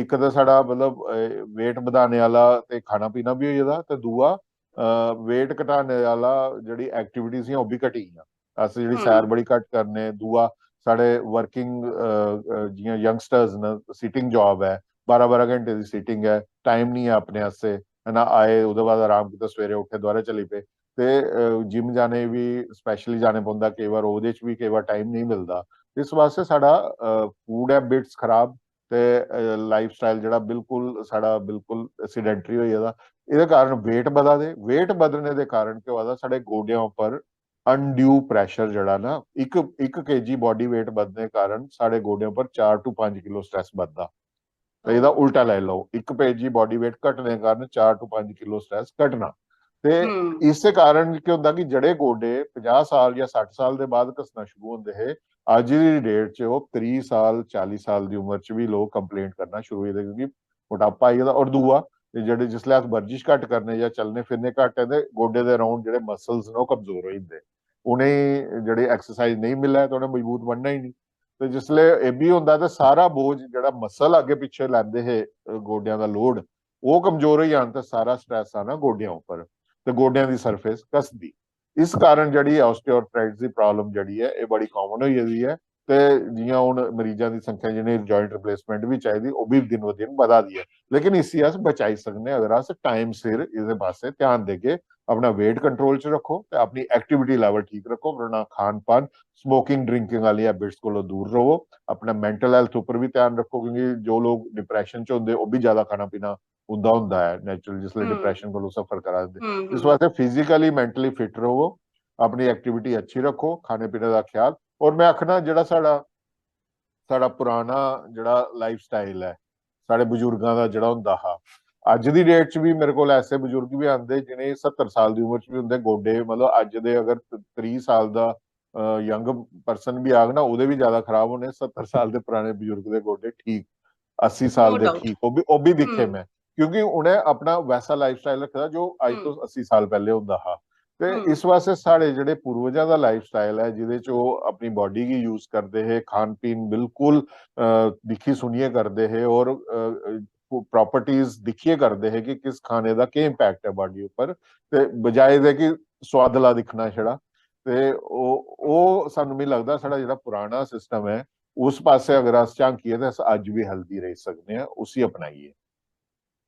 इक ते साढ़ा, मतलब, अ, वेट बधाने आह्ला ते खाना पीना बी होई गेदा, ते दूआ, अ, वेट घटाने आह्ला जेह्ड़ी एक्टिविटीज हियां, ओह् बी घटी गेइयां। अस जेह्ड़ी सैर हम्म। बड़ी घट्ट करने। दूआ, साढ़े वर्किंग, अ, अ, जि'यां यंगस्टर्स न, सिटिंग जॉब ऐ, बारां बारां घैंटे दी सिटिंग ऐ, टाइम निं ऐ अपने आस्तै, है ना? आए, ओह्दे बाद आराम कीता, सवेरे उट्ठे, दोबारा चली पे। ते, अ, जिम जाने बी स्पेशली जाने पौंदा केई बार, ओह्दे च बी केई बार टाइम नेईं मिलदा। इस वास्ते साढ़ा, अ, फूड हैबिट्स खराब, ते, अ, लाइफस्टाइल जेह्ड़ा बिल्कुल साढ़ा बिल्कुल सेडेंटरी होई गेदा। एह्दे कारण वेट बधा दे, वेट बधने दे कारण केह् होआ दा, साढ़े गोड्डें उप्पर अनड्यू प्रेशर जेह्ड़ा ना, इक, इक केजी बॉडी वेट बधने कारण साढ़े गोड्डें उप्पर चार टू पंज किलो स्ट्रेस बधदा। ते एह्दा उल्टा लाई लैओ, इक केजी बॉडी वेट घटने कारण चार टू पंज किलो स्ट्रेस घटना। ते इस्सै कारण केह् होंदा कि जेह्ड़े गोडे पंजाह् साल जां सट्ठ साल दे बाद घसना शुरू होंदे हे, अज्ज दी डेट च ओह् त्रीह् साल, चाली साल दी उम्र च बी लोक कंप्लेंट करना शुरू होई गेदे, क्योंकि मोटापा आई गेदा। और दूआ, एह् जेह्ड़े, जिसलै अस वर्जिश घट्ट करने जां चलने फिरने घट्ट ऐ, ते गोडे दे अराउंड जेह्ड़े मसल्स न, ओह् कमजोर होई जंदे। उ'नेंगी जेह्ड़ी एक्सरसाइज नेईं मिलै, ते उ'नें मजबूत बनना ही निं। ते जिसलै एह् बी होंदा, ते सारा बोझ जेह्ड़ा मसल अग्गें पिच्छें लैंदे हे, अ, गोड्डेआं दा लोड, ओह् कमजोर होई जान, ते सारा स्ट्रेस आना गोड्डेआं उप्पर, ते गोड्डेआं दी सरफेस घसदी। इस कारण जेह्ड़ी ऑस्टियोआर्थराइटिस दी प्रॉब्लम जेह्ड़ी ऐ, एह् बड़ी कॉमन होई गेदी ऐ। ते जि'यां हून मरीजां दी संख्या, जि'नें ज्वाइंट रिप्लेसमेंट बी चाहिदी, ओह् बी दिन ब दिन बधा दी ऐ। लेकिन इसी अस बचाई सकने आं, अगर अस टाइम सिर एह्दे पासै ध्यान देगे। अपना वेट कंट्रोल च रक्खो ते अपनी एक्टिविटी लेवल ठीक रक्खो, अपना खान पान, स्मोकिंग ड्रिंकिंग आह्ली हैबिट्स कोला दूर रवो। अपना मेंटल हेल्थ उप्पर बी ध्यान रक्खो, क्योंकि जो लोग डिप्रेशन च होंदे, ओह् बी ज्यादा खाना पीना उं'दा होंदा ऐ नेचुरल, जिसलै हम्म। डिप्रेशन कोला सफर करा दे। हम्म, इस हम्म। वास्तै फिजिकली मेंटली फिट रवो, अपनी एक्टिविटी अच्छी रक्खो, खाने पीने दा ख्याल। और में आखना, जेह्ड़ा साढ़ा साढ़ा पुराना जेह्ड़ा लाइफ स्टाइल ऐ, साढ़े बजुर्गां दा जेह्ड़ा होंदा हा, अज्ज दी डेट च बी मेरे कोल ऐसे बजुर्ग बी आंदे, जि'नें सत्तर साल दी उम्र च बी उं'दे गोडे, मतलब, अज्ज दे अगर त्रीह् साल दा यंग पर्सन बी आग ना, ओह्दे बी ज्यादा खराब होने। सत्तर साल दे पुराने बजुर्ग दे गोडे ठीक, अस्सी साल No दे doubt। ठीक, ओह् बी, ओह् बी दिक्खे हम्म। में, क्योंकि उ'नें अपना वैसा लाइफ स्टाइल रक्खे दा जो अज्ज तो हम्म। अस्सी साल पैह्ले होंदा हा। ते हम्म। इस वास्तै साढ़े जेह्ड़े पूर्वजां दा लाइफ स्टाइल ऐ, जेह्दे च ओह् अपनी बॉडी गी यूज करदे हे, खान पीन बिल्कुल, अ, दिक्खी सुनियै करदे हे, और, अ, अ, प्रॉपर्टीज दिक्खियै करदे हे कि किस खाने दा केह् इम्पैक्ट ऐ बॉडी उप्पर, ते बजाए दे कि सोआदला दिक्खना छड़ा। ते ओह्, ओह् सानूं, मिगी लगदा, साढ़ा जेह्ड़ा पुराना सिस्टम ऐ, उस पासै अगर अस झांकियै, ते अस अज्ज बी हेल्दी रेही सकने आं, उसी अपनाइयै।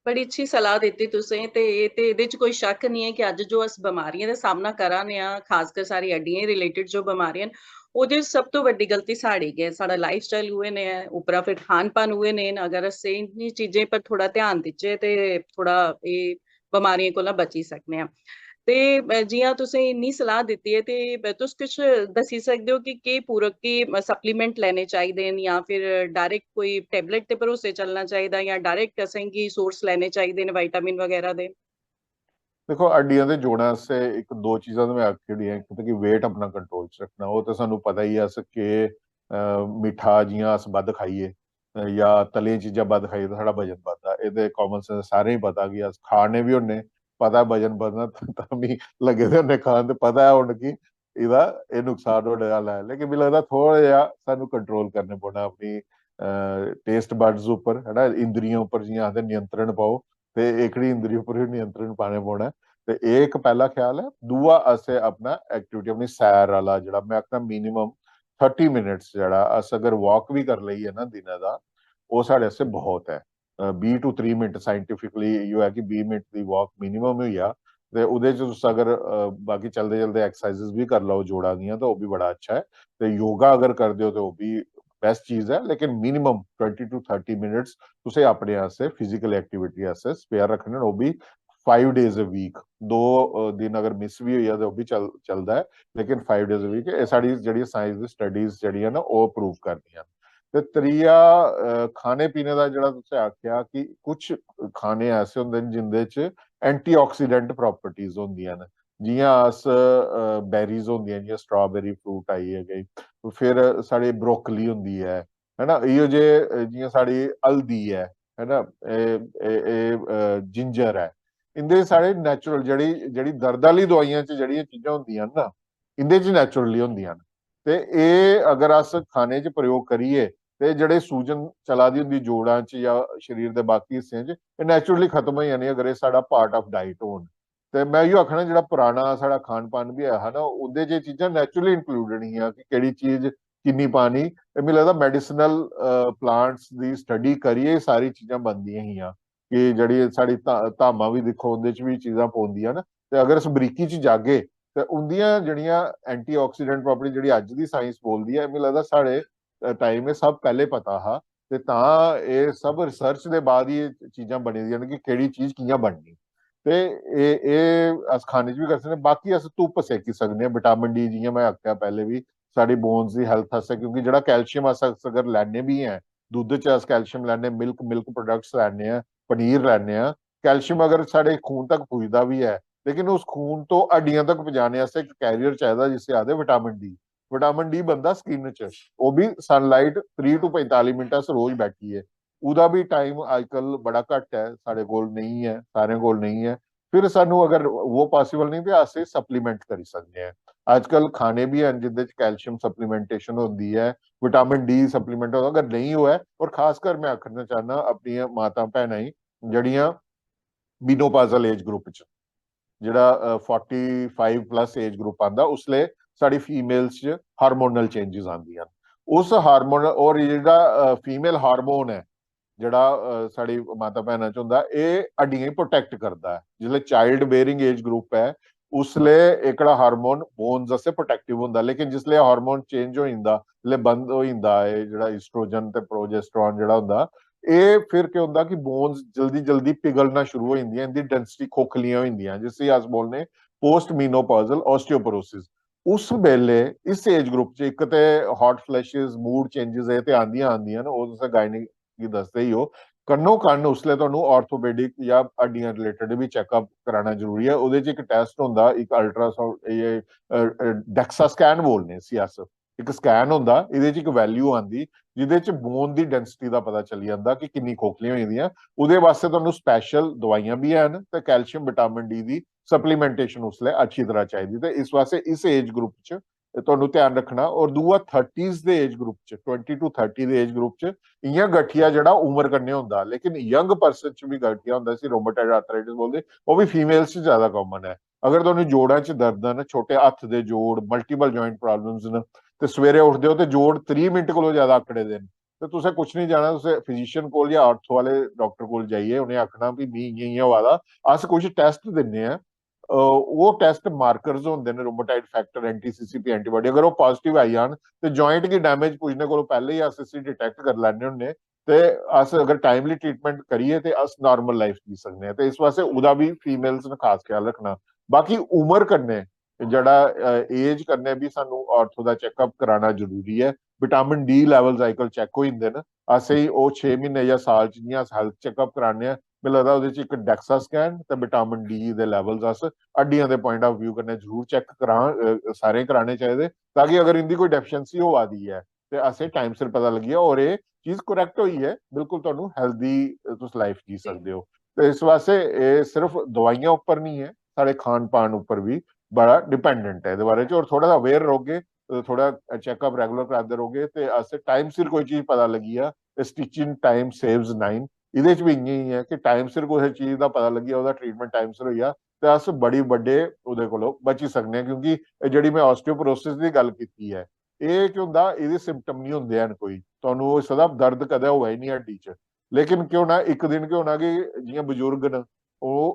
बड़ी अच्छी सलाह दित्ती तुसें, ते एह्, ते एह्दे च कोई शक्क निं ऐ कि अज्ज जो अस बमारियें दा सामना करा ने आं, खासकर साढ़ी हड्डियें रिलेटेड जो बमारियां न, ओह्दे च सब तो बड्डी गलती साढ़ी गै ऐ। साढ़ा लाइफ स्टाइल उ'ऐ नेहा ऐ, उप्परा फिर खान पान उ'ऐ नेह् न। अगर अस इ'नें चीजें पर थोह्ड़ा ध्यान देचै, ते थोह्ड़ा एह् बमारियें कोला बची सकने आं। ते, अ, जि'यां तुसें इन्नी सलाह दित्ती ऐ, ते, अ, तुस किश दस्सी सकदे ओ कि केह् पूरक, केह्, अ, सप्लीमेंट लैने चाहिदे न, जां फिर डायरेक्ट कोई टैबलेट ते भरोसे चलना चाहिदा, जां डायरेक्ट असेंगी सोर्स लैने चाहिदे न विटामिन बगैरा दे? दिक्खो, हड्डियां ते जोड़ां आस्तै इक दो चीजां ते में आखी ओड़ियां। इक ते कि वेट अपना कंट्रोल च रक्खना, ओह् ते सानू पता ही ऐ, अस केह्, अ, मिट्ठा जि'यां अस बद्ध खाइयै, अ, जां तलियां चीजां बद्ध खाइयै ते साढ़ा वजन बधदा। एह् ते कामन सेंस, सारें गी पता कि अस खाने बी होन्ने, पता ऐ वजन बधना, तां बी लग्गे दे होन्ने खान, ते पता ऐ हून कि एह्दा एह् नुकसान होने आह्ला ऐ। लेकिन मिगी लगदा, थोह्ड़ा जेहा सानू कंट्रोल करने पौना अपनी, अ, टेस्ट बड्स उप्पर, है ना, इंद्रियें उप्पर, जि'यां आखदे, नियंत्रण पाओ। ते एह्कड़ी इंद्री उप्पर बी नियंत्रण पाने पौना ऐ। ते एह् इक पैह्ला ख्याल ऐ। दूआ, असें अपना एक्टिविटी, अपनी सैर आह्ला, जेह्ड़ा में आखना, मिनिमम थर्टी मिनट्स जेह्ड़ा अस अगर वॉक बी करी लेइयै ना दिनै दा, ओह् साढ़े आस्तै बहुत ऐ। अ, बीह् टू त्रीह् मिनट, साइंटिफिकली इ'यो ऐ कि बीह् मिनट दी वॉक मिनिमम होई जा, ते ओह्दे च तुस अगर, अ, बाकी चलदे चलदे एक्सरसाइजेज बी करी लैओ जोड़ा दियां, ते ओह् बी बड़ा अच्छा ऐ। ते योगा अगर करदे ओ, ते ओह् बी बेस्ट चीज ऐ। लेकिन minimum twenty two thirty minutes तुसें अपने आस्तै, फिजिकल एक्टिविटी आस्तै स्पेयर रक्खने न, ओह् बी फाइव डेज अ वीक। दो, अ, दिन अगर मिस बी होई जा, ते ओह् बी चल-, चलदा ऐ, लेकिन फाइव डेज अ वीक। एह् साढ़ी जेह्ड़ी साइंस दी स्टडीज जेह्ड़ियां न, ओह् प्रूव करदियां न। ते त्रीया, अ, खाने पीने दा जेह्ड़ा तुसें आखेआ कि कुछ खाने ऐसे होंदे न जिंदे च एंटीऑक्सीडेंट प्रॉपर्टीज होंदियां न। जि'यां अस, अ, बेरीज होंदियां, जि'यां स्ट्रॉबेरी फ्रूट आई गई, फिर साढ़े ब्रोकली होंदी ऐ, है ना, इ'यो जे, अ, जि'यां साढ़ी हल्दी ऐ, है ना, एह्, एह्, एह्, अ, जिंजर ऐ, इंदे साढ़े नेचुरल, जेह्ड़ी, जेह्ड़ी दर्द आह्ली दवाइयां च जेह्ड़ियां चीजां होंदियां न ना, इंदे च नेचुरली होंदियां न। ते एह् अगर अस खाने च प्रयोग करियै, ते जेह्ड़े सूजन चला दी होंदी जोड़ां च जां शरीर दे बाकी हिस्सें च, एह् नेचुरली खत्म होई जानी अगर एह् साढ़ा पार्ट ऑफ डाइट होन। ते में इ'यो आखना, जेह्ड़ा पराना साढ़ा खान पान बी ऐ हा ना, उं'दे च एह् चीजां नेचुरली इंक्लूडेड हियां कि केह्ड़ी चीज किन्नी पानी। ते मिगी लगदा, मेडिसिनल प्लांट्स दी स्टडी करियै एह् सारी चीजां बनदियां हियां। कि जेह्ड़ी साढ़ी धा-, धामां बी दिक्खो, उं'दे च बी चीजां पौंदियां न। ते अगर अस बरीकी च जागे, ते उं'दियां जेह्ड़ियां एंटीऑक्सीडेंट प्रॉपर्टी, जेह्ड़ी अज्ज दी साइंस बोलदी ऐ, मिगी लगदा, साढ़े टाइम एह् सब पैह्ले पता हा। ते तां एह् सब रिसर्च दे बाद ही एह् चीजां बनी दियां न कि केह्ड़ी चीज कि'यां बननी। ते एह्, एह् अस खाने च बी करी सकने। बाकी अस धुप्प सेकी सकने आं, विटामिन डी, जि'यां में आखेआ पैह्ले बी, साढ़ी बोन्स दी हेल्थ आस्तै, क्योंकि जेह्ड़ा कैल्शियम अस, अस अगर लैने बी ऐ, दुद्ध च अस कैल्शियम लैने, मिल्क, मिल्क प्रोडक्ट्स लैने आं, पनीर लैने आं, कैल्शियम अगर साढ़े खून तक पुजदा बी ऐ, लेकिन उस खून तो हड्डियां तक पजाने आस्तै इक कैरियर चाहिदा, जिसी आखदे विटामिन डी। विटामिन डी बनदा स्किन च, ओह् बी सनलाइट त्रीह टू पैंताली मिनट अस रोज बैठियै। ओह्दा बी टाइम अजकल बड़ा घट्ट ऐ, साढ़े कोल नेईं ऐ, सारें कोल नेईं ऐ। फिर सानू अगर वो पॉसिबल नेईं ते अस सप्लीमेंट करी सकने आं। अजकल खाने भी हैन जिंदे च कैल्शियम सप्लीमेंटेशन होंदी ऐ, विटामिन डी सप्लीमेंट होंदा। अगर नेईं होऐ, और खासकर मैं आखना चाहना अपनियां माता भैनां गी जेह्ड़ियां menopausal age group च, जेह्ड़ा forty five plus age group आंदा, उसले साढ़ी फीमेल्स च हार्मोनल चेंजेस आंदियां न। उस हार्मोन, और जेह्ड़ा फीमेल हार्मोन ऐ, जेह्ड़ा अ, साढ़ी माता भैनां च होंदा, एह् हड्डियें गी प्रोटेक्ट करदा ऐ। जिसलै चाइल्ड बेयरिंग एज ग्रुप ऐ, उसलै एह्कड़ा हार्मोन बोन्स आस्तै प्रोटेक्टिव होंदा, लेकिन जिसलै हार्मोन चेंज होई जंदा, जिसलै बंद होई जंदा, एह् जेह्ड़ा ईस्ट्रोजन ते प्रोजेस्टेरॉन जेह्ड़ा होंदा, एह् फिर केह् होंदा कि बोन्स जल्दी जल्दी पिघलना शुरू होई जंदियां, इंदी डेंसिटी खोखलियां होई जंदियां, जिसी अस बोलने पोस्ट मीनोपॉजल ऑस्टियोपोरोसिस। उस बेले इस एज ग्रुप च इक ते हॉट फ्लैशेस, मूड चेंजेस, एह् ते आंदियां आंदियां न, ओह् तुसें गायनी गी दसदे ही ओ। कन्नो कन्न उसलै तुहानू ऑर्थोपेडिक या हड्डियां रिलेटेड भी चेकअप कराना जरूरी ऐ। ओह्दे च इक टेस्ट होंदा, इक अल्ट्रासाउंड, एह् डेक्सा स्कैन बोलने इसी अस, इक स्कैन होंदा, एह्दे च इक वैल्यू आंदी, जेह्दे च बोन दी डेंसिटी दा पता चली जंदा कि किन्नी खोखलियां होई दियां। ओह्दे वास्तै तुहानू स्पेशल दवाइयां भी हैन ते कैल्शियम विटामिन डी दी सप्लीमेंटेशन उसलै अच्छी तरह चाहिदी। ते इस वास्तै इस एज ग्रुप च तुहानू ध्यान रखना। और दूआ, थर्टीज दे एज ग्रुप च, ट्वेंटी टू थर्टी दे एज ग्रुप च इ'यां गठिया जेह्ड़ा उम्र कन्नै होंदा, लेकिन यंग पर्सन च भी गठिया होंदा, इसी रोमेटाइड आर्थराइटिस बोलदे, ओह् भी फीमेल्स च ज्यादा कॉमन ऐ। अगर तुहानू जोड़ां च दर्द न, छोटे हत्थ दे जोड़, मल्टीपल ज्वाइंट प्रॉब्लम्स न, ते सवेरे उठदे ओ ते जोड़ त्रीह मिनट कोलों ज्यादा अकड़े दे न, ते तुसें कुछ नहीं जाना, तुसें फिजिशियन कोल या आर्थो वाले डाक्टर कोल जाइयै उ'नें आखना भी मी इ'यां इ'यां होआ दा, अस कुछ टेस्ट दिन्ने आं। अ, ओह् टेस्ट मार्कर्स होंदे न, rheumatoid factor, anti CCP antibody, अगर ओह् पॉजिटिव आई जान ते ज्वाइंट गी डैमेज पुज्जने कोलों पैह्ले ही अस इसी डिटेक्ट करी लैन्ने होन्ने। ते अस अगर टाइमली ट्रीटमेंट करिए ते अस नार्मल लाइफ जी सकने आं। ते इस वास्तै ओह्दा बी फीमेल्स ने खास ख्याल रखना। बाकी उम्र कन्नै जेह्ड़ा एज कन्नै बी सानू आर्थो दा चेकअप कराना जरूरी ऐ। विटामिन डी लेवल्स अजकल चेक होई जंदे न, असेंगी ओह् छे म्हीने जां साल च जि'यां अस हेल्थ चेकअप कराने आं, मिगी लगदा ओह्दे च इक डेक्सा स्कैन ते विटामिन डी दे लेवल्स अस हड्डियां दे पॉइंट ऑफ व्यू कन्नै जरूर चेक करां, अ, सारें कराने चाहिदे, ताकि अगर इंदी कोई डेफिशिएंसी होआ दी ऐ ते असें टाइम सिर पता लग्गी जा और एह् चीज करेक्ट होई ऐ, बिल्कुल तुहानू हेल्दी तुस लाइफ जी सकदे ओ। ते इस वास्तै एह् सिर्फ दवाइयां उप्पर नहीं ऐ, साढ़े खान पान उप्पर भी बड़ा डिपेंडेंट ऐ एह्दे बारे च। और थोड़ा सा अवेयर रौह्गे, थोड़ा चेकअप रेगुलर करांदे रौह्गे ते अस टाइम सिर कोई चीज पता लग्गी जा, stitching time saves nine, एह्दे च बी इ'यां ही ऐ कि टाइम सिर कुसै चीज दा पता लग्गी जा, ओह्दा ट्रीटमेंट टाइम सिर होई जा, ते अस बड़ी बड्डे ओह्दे कोलों बची सकने आं। क्योंकि एह् जेह्ड़ी में ऑस्टियोपोरोसिस दी गल्ल कीती ऐ, एह् केह् होंदा, एह्दे सिम्पटम नहीं होंदे हैन कोई, तुहानू होई सकदा दर्द कदें होऐ ही नहीं हड्डी च, लेकिन केह् होना, इक दिन केह् होना कि जि'यां बजुर्ग न, ओह्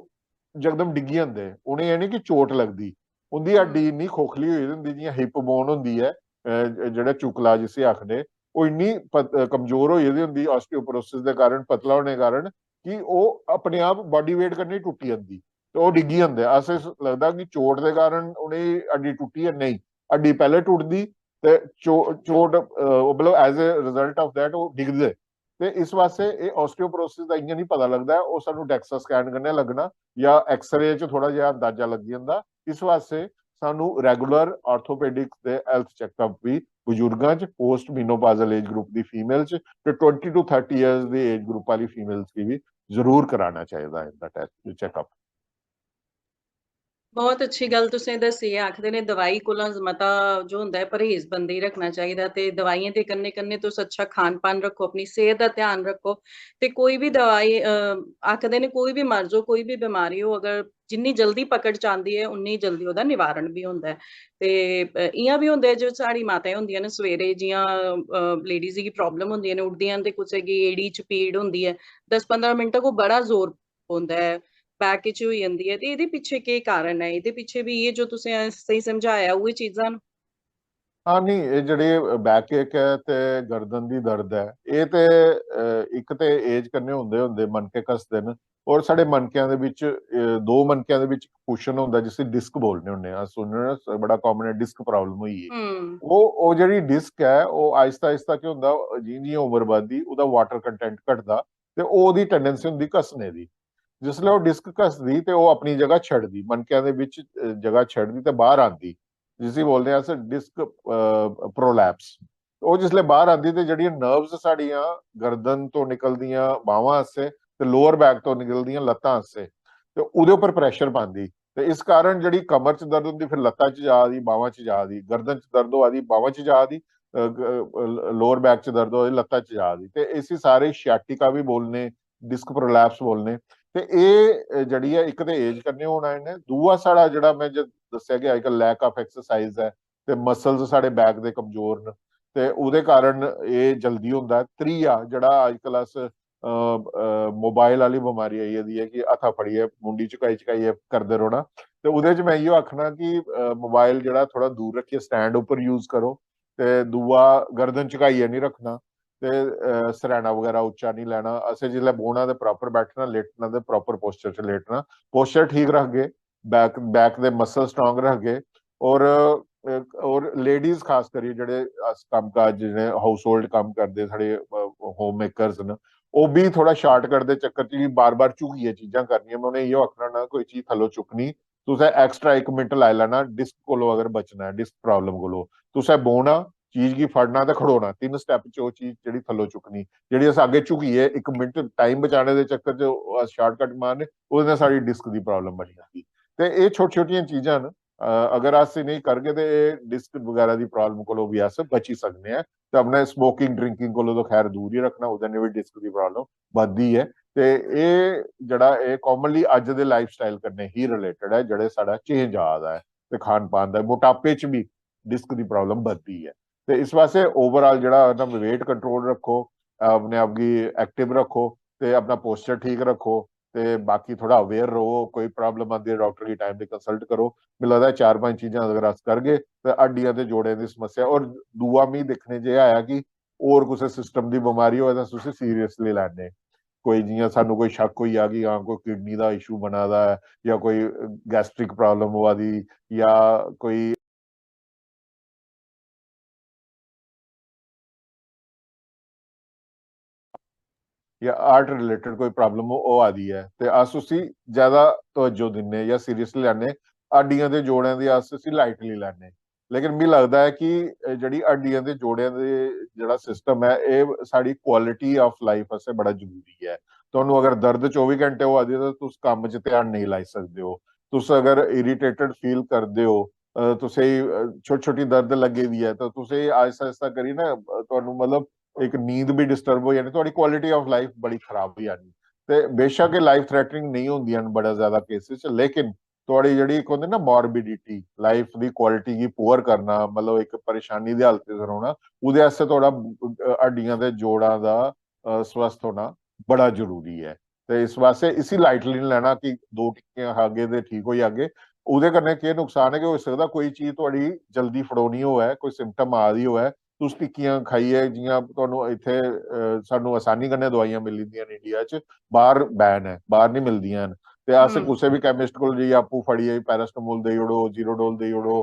जकदम डिग्गी जंदे, उ'नेंगी एह् नहीं कि चोट लगदी, उं'दी हड्डी इन्नी खोखली होई दी होंदी, जि'यां हिप बोन होंदी ऐ, अ, जेह्ड़ा चुकला जिसी आखदे, ओह् इन्नी पत-, कमजोर होई गेदी होंदी ऑस्टियोपोरोसिस दे कारण, पतला होने कारण, कि ओह् अपने आप बॉडी वेट कन्नै टुट्टी जंदी ते ओह् डिग्गी जंदे। अस इस लगदा कि चोट दे कारण उ'नेंगी हड्डी टुट्टी ऐ, नेईं, हड्डी पैह्ले टुटदी ते चो-, चोट, अ, मतलब as a result of that ओह् डिग्गदे। ते इस वास्तै एह् ऑस्टियोपोरोसिस दा इ'यां नहीं पता लगदा ऐ, ओह् सानू डेक्सा स्कैन कन्नै लग्गना जां एक्सरे च थोड़ा जेहा अंदाजा लग्गी जंदा। इस वास्तै सानू रेगुलर ऑर्थोपेडिक ते हेल्थ चेकअप भी बुजुर्गां च, पोस्ट मीनोपाजल एज ग्रुप दी फीमेल च ते ट्वेंटी टू थर्टी ईयर्स दी एज ग्रुप वाली फीमेल्स गी भी जरूर कराना चाहिदा इंदा टेस्ट, चेकअप। बहुत अच्छी गल्ल तुसें दस्सी ऐ। आखदे ने दवाई कोला मता जो होंदा ऐ परहेज बंदे गी रखना चाहिदा, ते दवाइयें दे कन्नै कन्नै तुस अच्छा खान पान रक्खो, अपनी सेहत दा ध्यान रक्खो। ते कोई बी दवाई, अ, आखदे ने कोई बी मर्ज हो, कोई बी बमारी हो, अगर जिन्नी जल्दी पकड़ च आंदी ऐ उन्नी जल्दी ओह्दा निवारण बी होंदा ऐ। ते, अ, इ'यां बी होंदा ऐ जो साढ़ी माताएं होंदियां न सवेरे जि'यां, अ, लेडीज गी प्रॉब्लम होंदियां न, उठदियां न ते कुसै गी एड़ी च पीड़ होंदी ऐ, दस पंदरां मिंट तक ओह् बड़ा जोर पौंदा ऐ, बैक च होई जंदी ऐ, ते एह्दे पिच्छे केह् कारण ऐ? एह्दे पिच्छे बी एह् जो तुसें स्हेई समझाया, उ'ऐ चीजां न? हां, नहीं, एह् जेह्ड़ी बैक एक ऐ ते गर्दन दी दर्द ऐ, एह् ते, अ, इक ते एज कन्नै होंदे होंदे मनके घसदे न, और साढ़े मनकेआं दे बिच, अ, दो मनकेआं दे बिच इक कुशन होंदा जिसी डिस्क बोलने होन्ने आं, अस सुनने होन्ने, बड़ा कॉमन ऐ, डिस्क प्रॉब्लम होई गेई। हम्म। ओह्, ओह् जेह्ड़ी डिस्क ऐ, ओह् आहिस्ता आहिस्ता केह् होंदा, जि'यां जि'यां उम्र बधदी, ओह्दा वाटर कंटेंट घटदा ते ओह्दी टेंडेंसी होंदी घसने दी। जिसलै ओह् डिस्क घसदी ते ओह् अपनी जगह छड़दी, मनकें दे बिच, अ, जगह छड़दी ते बाहर आंदी, जिसी बोलदे अस डिस्क प्रोलैप्स। ओह् जिसलै बाहर आंदी ते जेह्ड़ियां नर्व्स साढ़ियां गर्दन तो निकलदियां बाह्वां आस्तै ते लोअर बैक तो निकलदियां लत्तां आस्तै, ते ओह्दे उप्पर प्रेशर पांदी, ते इस कारण जेह्ड़ी कमर च दर्द होंदी, फिर लत्ता च जा दी, बाह्वां च जा दी, गर्दन च दर्द होआ दी, बाह्वां च जा दी, लोअर बैक च दर्द होआ दी, लत्ता च जा दी, ते इसी सारे शियाटिका बी बोलने, डिस्क प्रोलैप्स बोलने। ते एह् जेह्ड़ी ऐ, इक ते एज कन्नै होना इ'नें, दूआ साढ़ा जेह्ड़ा में दस्सेआ कि अजकल लैक ऑफ एक्सरसाइज ऐ, ते मसल्स साढ़े बैक दे कमजोर न, ते ओह्दे कारण एह् जल्दी होंदा ऐ। त्रीया जेह्ड़ा अजकल अस मोबाइल आह्ली बमारी आई गेदी ऐ कि हत्था फड़ियै मुंडी झुकाई झुकाइयै करदे रौह्ना, ते ओह्दे च में इ'यो आखना कि मोबाइल जेह्ड़ा थोह्ड़ा दूर रक्खियै स्टैंड उप्पर यूज करो, ते दूआ गर्दन झुकाइयै निं रक्खना, ते सरैना बगैरा उच्चा निं लैना। असें जिसलै बौह्ना ते प्रापर बैठना, लेटना ते प्रापर पोस्चर च लेटना। पोस्चर ठीक रखगे, बैक बैक दे मसल स्ट्रांग रखगे। और और लेडीज खास करियै जेह्ड़े अस कम्म काज, जेह्ड़े हाउस होल्ड कम्म करदे, साढ़े होम मेकर्स न, ओह् बी थोह्ड़ा शार्टकट दे चक्कर च बी बार बार झुकियै चीजां करनियां। में उ'नेंगी इ'यो आखना ना, कोई चीज थल्लों चुक्कनी, तुसें एक्स्ट्रा इक मिनट लाई लैना डिस्क कोलों अगर बचना ऐ, डिस्क प्रॉब्लम कोलों। तुसें बौह्ना, चीज गी फड़ना ते खड़ोना, तिन्न स्टैप च ओह् चीज जेह्ड़ी थल्लों चुक्कनी, जेह्ड़ी अस अग्गें झुकियै इक मिनट टाइम बचाने दे चक्कर च अस शार्टकट मारने, ओह्दे नै साढ़ी डिस्क दी प्रॉब्लम बनी जंदी। ते एह् छोटी छोटियां चीजां न, अगर अस इ'नेंगी करगे ते एह् डिस्क बगैरा दी प्रॉब्लम कोलों बी अस बची सकने आं, ते अपने स्मोकिंग ड्रिंकिंग कोलों तो खैर दूर ही रखना, ओह्दे नै बी डिस्क दी प्रॉब्लम बधदी ऐ। ते एह् जेह्ड़ा एह् कॉमनली अज्ज दे लाइफस्टाइल कन्नै ही रिलेटेड ऐ, जेह्ड़े साढ़ा चेंज आ दा ऐ ते खान पान दा, मोटापे च बी डिस्क दी प्रॉब्लम बधदी ऐ। ते इस वास्ते ओवरऑल जेह्ड़ा अपना वेट कंट्रोल रक्खो, अपने आप गी एक्टिव रक्खो, ते अपना पोस्चर ठीक रक्खो, ते बाकी थोह्ड़ा अवेयर र'वो। कोई प्रॉब्लम आंदी ऐ, डाक्टर गी टाइम दे कंसल्ट करो। मिगी लगदा ऐ चार पंज चीजां अगर अस करगे ते हड्डियां ते जोड़ें दी समस्या। और दूआ मिगी दिक्खने च एह् आया कि होर कुसै सिस्टम दी बमारी होऐ तां अस उसी सीरियसली लैने। कोई जि'यां सानू कोई शक्क होई जा कि हां, कोई किडनी दा इशू बना दा ऐ, जां कोई गैस्ट्रिक प्रॉब्लम होआ दी, जां कोई या हार्ट रिलेटेड कोई प्रॉब्लम होआ दी ऐ, ते अस उसी ज्यादा तवज्जो दिन्ने जां सीरियसली लैने। हड्डियां ते जोड़ें दी अस इसी लाइटली लैने। लेकिन मिगी लगदा ऐ कि जेह्ड़ी हड्डियां ते जोड़ें दे जेह्ड़ा सिस्टम ऐ, एह् साढ़ी क्वालिटी ऑफ लाइफ आस्तै बड़ा जरूरी ऐ। तुहानू अगर दर्द चौबी घैंटे होआ दी ऐ, ते तुस कम्म च ध्यान नेईं लाई सकदे ओ। तुस अगर इरिटेटेड फील करदे ओ, तुसें छोटी छोटी दर्द लग्गी दी ऐ, ते तुसें आहिस्ता आहिस्ता करियै ना, तुहानू मतलब इक नींद बी डिस्टर्ब होई जानी, तुहाड़ी क्वालिटी ऑफ लाइफ बड़ी खराब होई जानी। ते बेशक एह् लाइफ थ्रेटनिंग नेईं होंदियां न बड़ा ज्यादा केसेस च, लेकिन तुहाड़ी जेह्ड़ी इक होंदी ना मॉर्बिडिटी, लाइफ दी क्वालिटी गी पुअर करना, मतलब इक परेशानी दी हालत च रौह्ना, ओह्दे आस्तै थुआढ़ा हड्डियां ते जोड़ां दा स्वस्थ होना बड़ा जरूरी ऐ। ते इस वास्तै इसी लाइटली निं लैना कि दो टिक्कियां खागे ते ठीक होई जागे। ओह्दे कन्नै केह् नुकसान ऐ कि होई सकदा कोई चीज थुआढ़ी जल्दी फड़ोनी होऐ, कोई सिम्पटम आ दी होऐ, तुस टिक्कियां खाइयै, जि'यां तुहानू इत्थै सानू आसानी कन्नै दवाइयां मिली जंदियां न इंडिया च, बाहर बैन ऐ, बाहर निं मिलदियां न। ते अस कुसै बी कैमिस्ट कोल जाइयै आपूं फड़ियै पैरासिटामोल देई ओड़ो, जीरोडोल देई ओड़ो,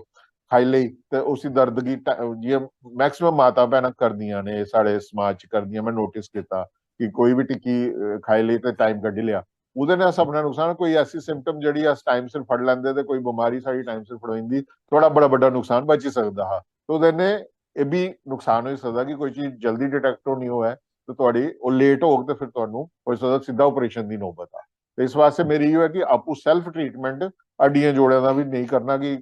खाई लेई, ते उसी दर्द गी जि'यां मैक्सिमम माता भैनां करदियां ने साढ़े समाज च, करदियां, में नोटिस कीता कि कोई बी टिक्की खाई लेई ते टाइम कड्ढी लेआ। ओह्दे नै अस अपना नुकसान, कोई ऐसी सिम्पटम जेह्ड़ी अस टाइम सिर फड़ लैंदे ते कोई बमारी साढ़ी टाइम सिर फड़ोई जंदी, थुआढ़ा बड़ा बड्डा नुकसान बची सकदा हा। ते ओह्दे नै एह् बी नुकसान होई सकदा कि कोई चीज जल्दी डिटैक्ट होनी होऐ ते थुआढ़ी ओह् लेट होग ते फिर तुहानू होई सकदा सिद्धा ऑपरेशन दी नौबत आ। ते इस वास्तै मेरी इयो ऐ कि आपूं सेल्फ ट्रीटमेंट हड्डियां जोड़ें दा बी नेईं करना कि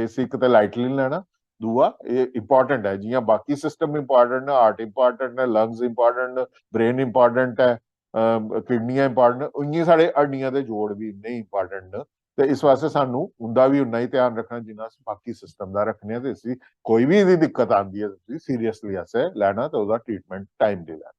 इसी इक ते लाइटली निं लैना। दूआ, एह् इंपॉर्टेंट ऐ, जि'यां बाकी सिस्टम इंपॉर्टेंट न, हार्ट इंपॉर्टेंट न, लंग्स इंपॉर्टेंट न, ब्रेन इंपॉर्टेंट ऐ, किडनियां इंपॉर्टेंट न, उ'आं साढ़े हड्डियां दे जोड़ बी इन्ने इंपॉर्टेंट न। ते इस वास्तै सानू उं'दा बी उन्ना ही ध्यान रक्खना जिन्ना अस बाकी सिस्टम दा रक्खने आं। ते इसी कोई बी एह्दी दिक्कत आंदी ऐ ते उसी सीरियसली असें लैना ते ओह्दा ट्रीटमेंट टाइम दे लैना।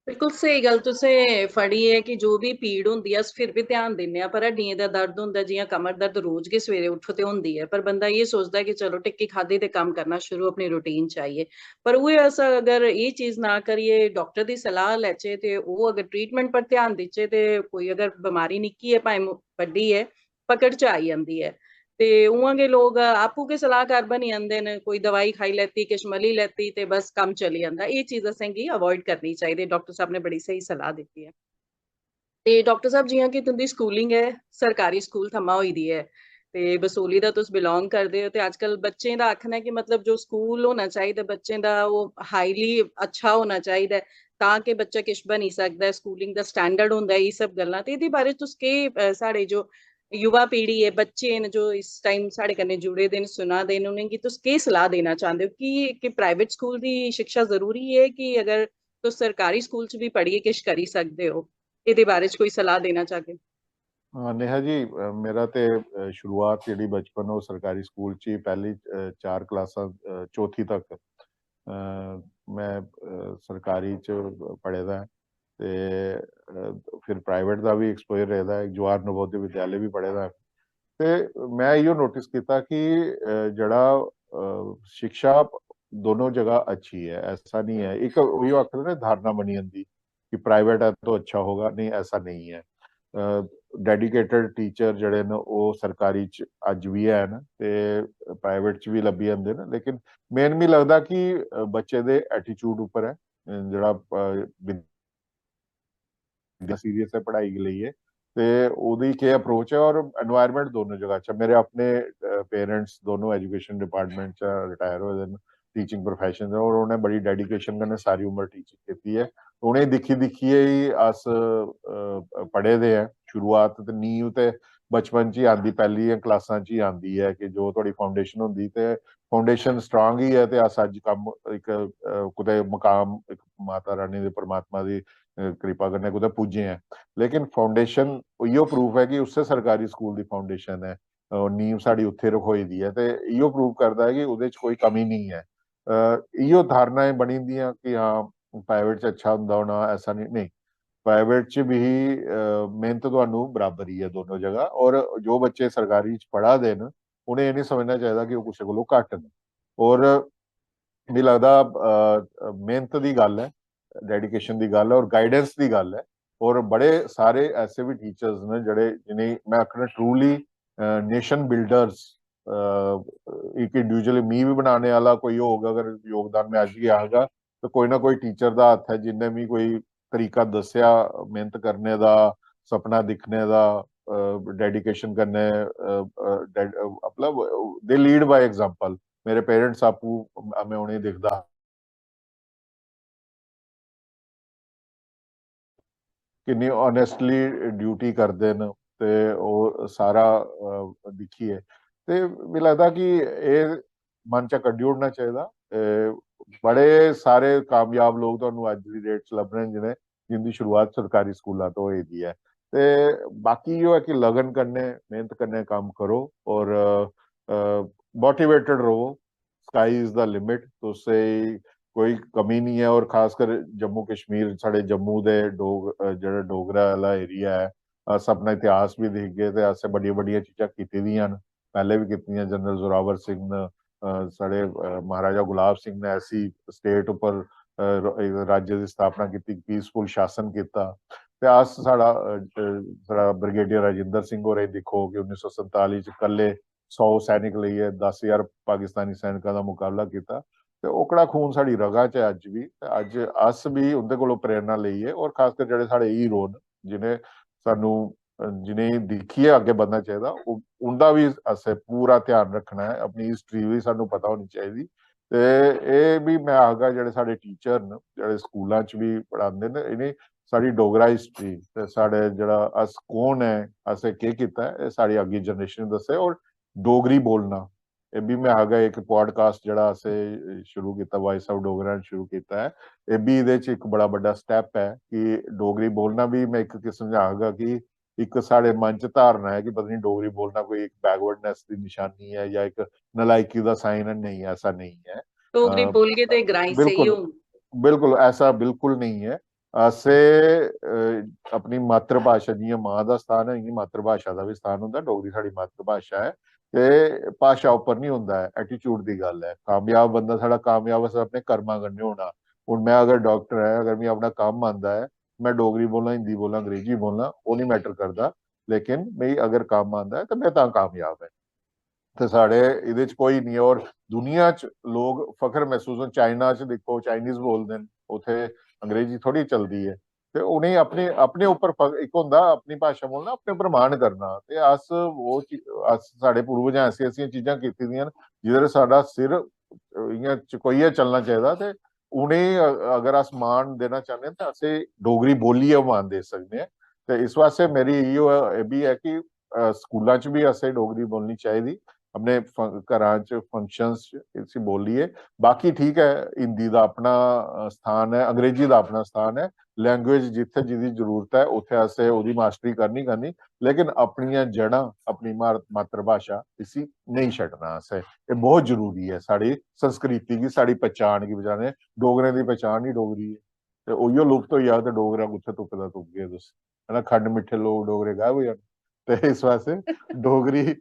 बिल्कुल स्हेई गल्ल तुसें फड़ी ऐ कि जो बी पीड़ होंदी ऐ, अस फिर बी ध्यान दिन्ने आं, पर हड्डियें दा दर्द होंदा, जि'यां कमर दर्द, रोज गै सवेरे उट्ठो ते होंदी ऐ, पर बंदा एह् सोचदा कि चलो टिक्की खाद्धी ते कम्म करना शुरू अपनी रूटीन च आइयै। पर उ'ऐ अस अगर एह् चीज ना करियै डाक्टर दी सलाह लैचै ते ओह् अगर ट्रीटमेंट पर ध्यान देचै ते कोई अगर बमारी निक्की ऐ भाएं बड्डी ऐ, पकड़ च आई जंदी ऐ। ते उ'आं गै लोक आपूं गै सलाहकार बनी जंदे न, कोई दवाई खाई लैती, किश मली लैती ते बस कम्म चली जंदा। एह् चीज असेंगी अवॉइड करनी चाहिदी। डाक्टर साहब ने बड़ी स्हेई सलाह दित्ती ऐ। ते डाक्टर साहब, जियां कि तुंदी स्कूलिंग ऐ, सरकारी स्कूल थमां होई दी ऐ, ते बसोली दा तुस बिलोंग करदे ओ, ते अजकल बच्चें दा आखना ऐ कि मतलब जो स्कूल होना चाहिदा बच्चें दा, ओह् हाईली अच्छा होना चाहिदा ऐ, तां कि बच्चा किश बनी सकदा ऐ, स्कूलिंग दा स्टैंडर्ड होंदा ऐ, एह् सब गल्लां। ते एह्दे बारे च तुस केह्, अ, साढ़े जो युवा पीढ़ी ऐ, बच्चे न जो इस टाइम साढ़े कन्नै जुड़े दे न, सुना दे न, उ'नेंगी तुस केह् सलाह देना चांह्दे ओ कि, कि प्राइवेट स्कूल दी शिक्षा जरूरी ऐ कि अगर तुस सरकारी स्कूल च बी पढ़ियै किश करी सकदे ओ? एह्दे बारे च कोई सलाह देना चाह्गे? हां, नेहा जी, अ, मेरा ते, अ, शुरुआत जेह्ड़ी बचपन ओह् सरकारी स्कूल च ही, पैह्ली, अ, चार क्लासां, अ, चौथी तक, अ, में, अ, सरकारी च पढ़े दा ऐ। ते, अ, फिर प्राइवेट दा बी एक्सपोजर रेह्दा ऐ, जवाहर नवोदय विद्यालय बी पढ़े दा ऐ। ते में इ'यो नोटिस कीता कि, अ, जेह्ड़ा, अ, शिक्षा दोनों जगह अच्छी ऐ, ऐसा निं ऐ। इक उ'यो आखदे ने धारणा बनी जंदी कि प्राइवेट है तो अच्छा होगा, नहीं, ऐसा नहीं है। अ, डेडिकेटेड टीचर जेह्ड़े न ओह् सरकारी च अज्ज बी हैन ते प्राइवेट च बी लब्भी जंदे न, लेकिन मेन मी लगदा कि, अ, बच्चे दे एटीट्यूड उप्पर ऐ, अ, जेह्ड़ा, अ, विद्या सीरियस ऐ पढ़ाई गी लेइयै, ते ओह्दी केह् अप्रोच ऐ और एनवायरनमेंट दोनों जगह अच्छा। मेरे अपने, अ, पेरेंट्स दोनों एजुकेशन डिपार्टमेंट च रिटायर होए दे न, टीचिंग प्रोफेशन दे, और उ'नें बड़ी डेडिकेशन कन्नै सारी उम्र टीचिंग कीती ऐ। उ'नेंगी दिक्खी दिक्खियै ही अस, अ, पढ़े दे ऐ। शुरुआत ते नींव ते बचपन च ही आंदी, पैह्लियें क्लासां च ही आंदी ऐ कि जो थुआढ़ी फाउंडेशन होंदी ते फाउंडेशन स्ट्रांग ही ऐ ते अस अज्ज कम्म इक, अ, कुतै मकाम इक माता रानी दे परमात्मा दी, अ, किरपा कन्नै कुतै पुज्जे ऐ। लेकिन फाउंडेशन उ'यो प्रूफ ऐ कि उस्सै सरकारी स्कूल दी फाउंडेशन ऐ, अ, नींव साढ़ी उत्थै रखोई दी ऐ ते इ'यो प्रूफ करदा ऐ कि ओह्दे च कोई कमी नेईं ऐ। अ, इ'यो धारणाएं बनी जंदियां कि हां, प्राइवेट च अच्छा होंदा होना, ऐसा नेईं, नेईं। प्राइवेट च बी, अ, मेहनत तुहानू बराबर ही ऐ दोनों जगह, और जो बच्चे सरकारी च पढ़ा दे न, उ'नें एह् निं समझना चाहिदा कि ओह् कुसै कोलों घट्ट न। और मिगी लगदा, अ, मेहनत दी गल्ल ऐ, डेडिकेशन दी गल्ल ऐ और गाइडेंस दी गल्ल ऐ। और बड़े सारे ऐसे बी टीचर्स न जेह्ड़े, जि'नें में आखना ट्रूली, अ, नेशन बिल्डर्स, अ, इक इंडिविजुअली मी बी बनाने आह्ला कोई होग, अगर योगदान में अज्ज गै आखगा, ते कोई ना कोई टीचर दा हत्थ ऐ जि'न्नै मी कोई तरीका दस्सेआ मेहनत करने दा, सपना दिक्खने दा, अ, डेडिकेशन कन्नै, अ, अ, डेड-, अ, मतलब, they lead by example। मेरे पेरेंट्स आपूं, अ, में उ'नेंगी दिखदा हा किन्नी ऑनेस्टली ड्यूटी करदे न, ते ओह् सारा, अ, दिक्खियै ते मिगी लगदा कि एह् मन चा कड्ढी ओड़ना चाहिदा। ते बड़े सारे कामयाब लोक तुहानू अज्ज दी डेट च लब्भने न जि'नें, जिंदी शुरुआत सरकारी स्कूलां तो होई दी ऐ। ते बाकी इ'यो ऐ कि लगन कन्नै, मेहनत कन्नै कम्म करो और, अ, अ, मोटिवेटेड रवो। Sky is the limit। तुसें कोई कमी निं ऐ। और खासकर जम्मू कश्मीर, साढ़े जम्मू दे डोग-, अ, जेह्ड़ा डोगरा आह्ला एरिया ऐ, अस अपना इतिहास बी दिखगे ते असें बड़ियां-बड़ियां चीजां कीती दियां न, पैह्ले बी कीतियां। जनरल जोरावर सिंह न, अ, साढ़े, अ, महाराजा गुलाब सिंह ने ऐसी स्टेट उप्पर, अ, र-, इक राज्य दी स्थापना कीती, पीसफुल शासन कीता। ते अस, साढ़ा, अ, अ, साढ़ा ब्रिगेडियर राजेंद्र सिंह होरें दिक्खो कि उन्नी सौ संताली च कल्ले सौ सैनिक लेइयै दस ज्हार पाकिस्तानी सैनिकां दा मुकाबला कीता। ते ओकड़ा खून साढ़ी रगा च ऐ अज्ज बी। ते अज्ज अस बी उं'दे कोलों प्रेरणा लेइयै, और खासकर जेह्ड़े साढ़े हीरो न, जि'नें सानू, अ, जि'नेंगी दिक्खियै अग्गें बधना चाहिदा, उ-, उं'दा बी असें पूरा ध्यान रक्खना ऐ। अपनी हिस्ट्री बी सानू पता होनी चाहिदी। ते एह् बी में आखगा, जेह्ड़े साढ़े टीचर न, जेह्ड़े स्कूलां च बी पढ़ांदे न, इ'नें साढ़ी डोगरा हिस्ट्री ते साढ़े जेह्ड़ा अस कौन ऐ, असें केह् कीता ऐ, एह् साढ़ी अग्गें जनरेशन गी दस्सै। और डोगरी बोलना, एह् बी में आखगा इक पॉडकास्ट जेह्ड़ा असें शुरू कीता, वॉइस ऑफ डोगरा ने शुरू कीता ऐ, एह् बी एह्दे च इक बड़ा बड्डा स्टैप ऐ कि डोगरी बोलना बी, में इक किस्म च आखगा कि इक साढ़े मन च धारणा ऐ कि पता निं डोगरी बोलना कोई इक बैकवर्डनेस दी निशानी ऐ या इक नलायकी दा साइन ऐ। नेईं, ऐसा नेईं ऐ। डोगरी अ, बोलगे ते ग्राईं स्हेई बिल्कुल, होंग। बिल्कुल ऐसा बिल्कुल नेईं ऐ। असें, अ, अपनी मातृभाशा, जि'यां मां दा स्थान ऐ, इ'यां मातृभाशा दा बी स्थान होंदा। डोगरी साढ़ी मातृभाशा ऐ ते भाशा उप्पर निं होंदा ऐ, एटीट्यूड दी गल्ल ऐ। कामयाब बंदा साढ़ा कामयाब असें अपने कर्मां कन्नै होना। हून में अगर डाक्टर ऐ, अगर मिगी अपना कम्म आंदा ऐ, में डोगरी बोलां, हिंदी बोलां, अंग्रेजी बोलां, ओह् निं मैटर करदा, लेकिन मिगी अगर कम्म आंदा ऐ ते में तां कामयाब ऐ। ते साढ़े एह्दे च कोई निं ऐ। और दुनिया च लोग फख्र मसूस होन, चाइना च दिक्खो, चाइनीज बोलदे न, उत्थै अंग्रेजी थोड़ी चलदी ऐ। ते उ'नेंगी अपने अपने उप्पर फ- इक होंदा अपनी भाशा बोलना, अपने उप्पर मान करना। ते अस ओह् चीज, अस, साढ़े पूर्वजें ऐसियां ऐसियां चीजां कीती दियां न जिद्धर साढ़ा सिर इ'यां चकोइयै चलना चाहिदा। ते उ'नेंगी अ- अगर अस मान देना चाहन्ने आं ते असें डोगरी बोलियै मान देई सकने आं। ते इस वास्ते मेरी इयो एह् बी ऐ कि अ, स्कूलां च बी असें डोगरी बोलनी चाहिदी, अपने फं- घरां च, फंक्शंस च इसी बोलिए। बाकी ठीक ऐ, हिंदी दा अपना अ, स्थान ऐ, अंग्रेजी दा अपना स्थान ऐ, लैंग्वेज जित्थै जिदी जरूरत ऐ उत्थै असें ओह्दी मास्टरी करनी करनी, लेकिन अपनियां जड़ां, अपनी मार- मातृभाशा, इसी नेईं छड्डना असें। एह् बहुत जरूरी ऐ साढ़ी संस्कृति गी, साढ़ी पहचान गी बचाने। डोगरें दी पहचान ही डोगरी ऐ, ते उइयो लुप्त होई जाग ते डोगरा कुत्थै तुप्पे दा तुप्पगे तुस, है ना? खंड मिट्ठे लोक डोगरे गायब होई जाने। ते इस वास्ते डोगरी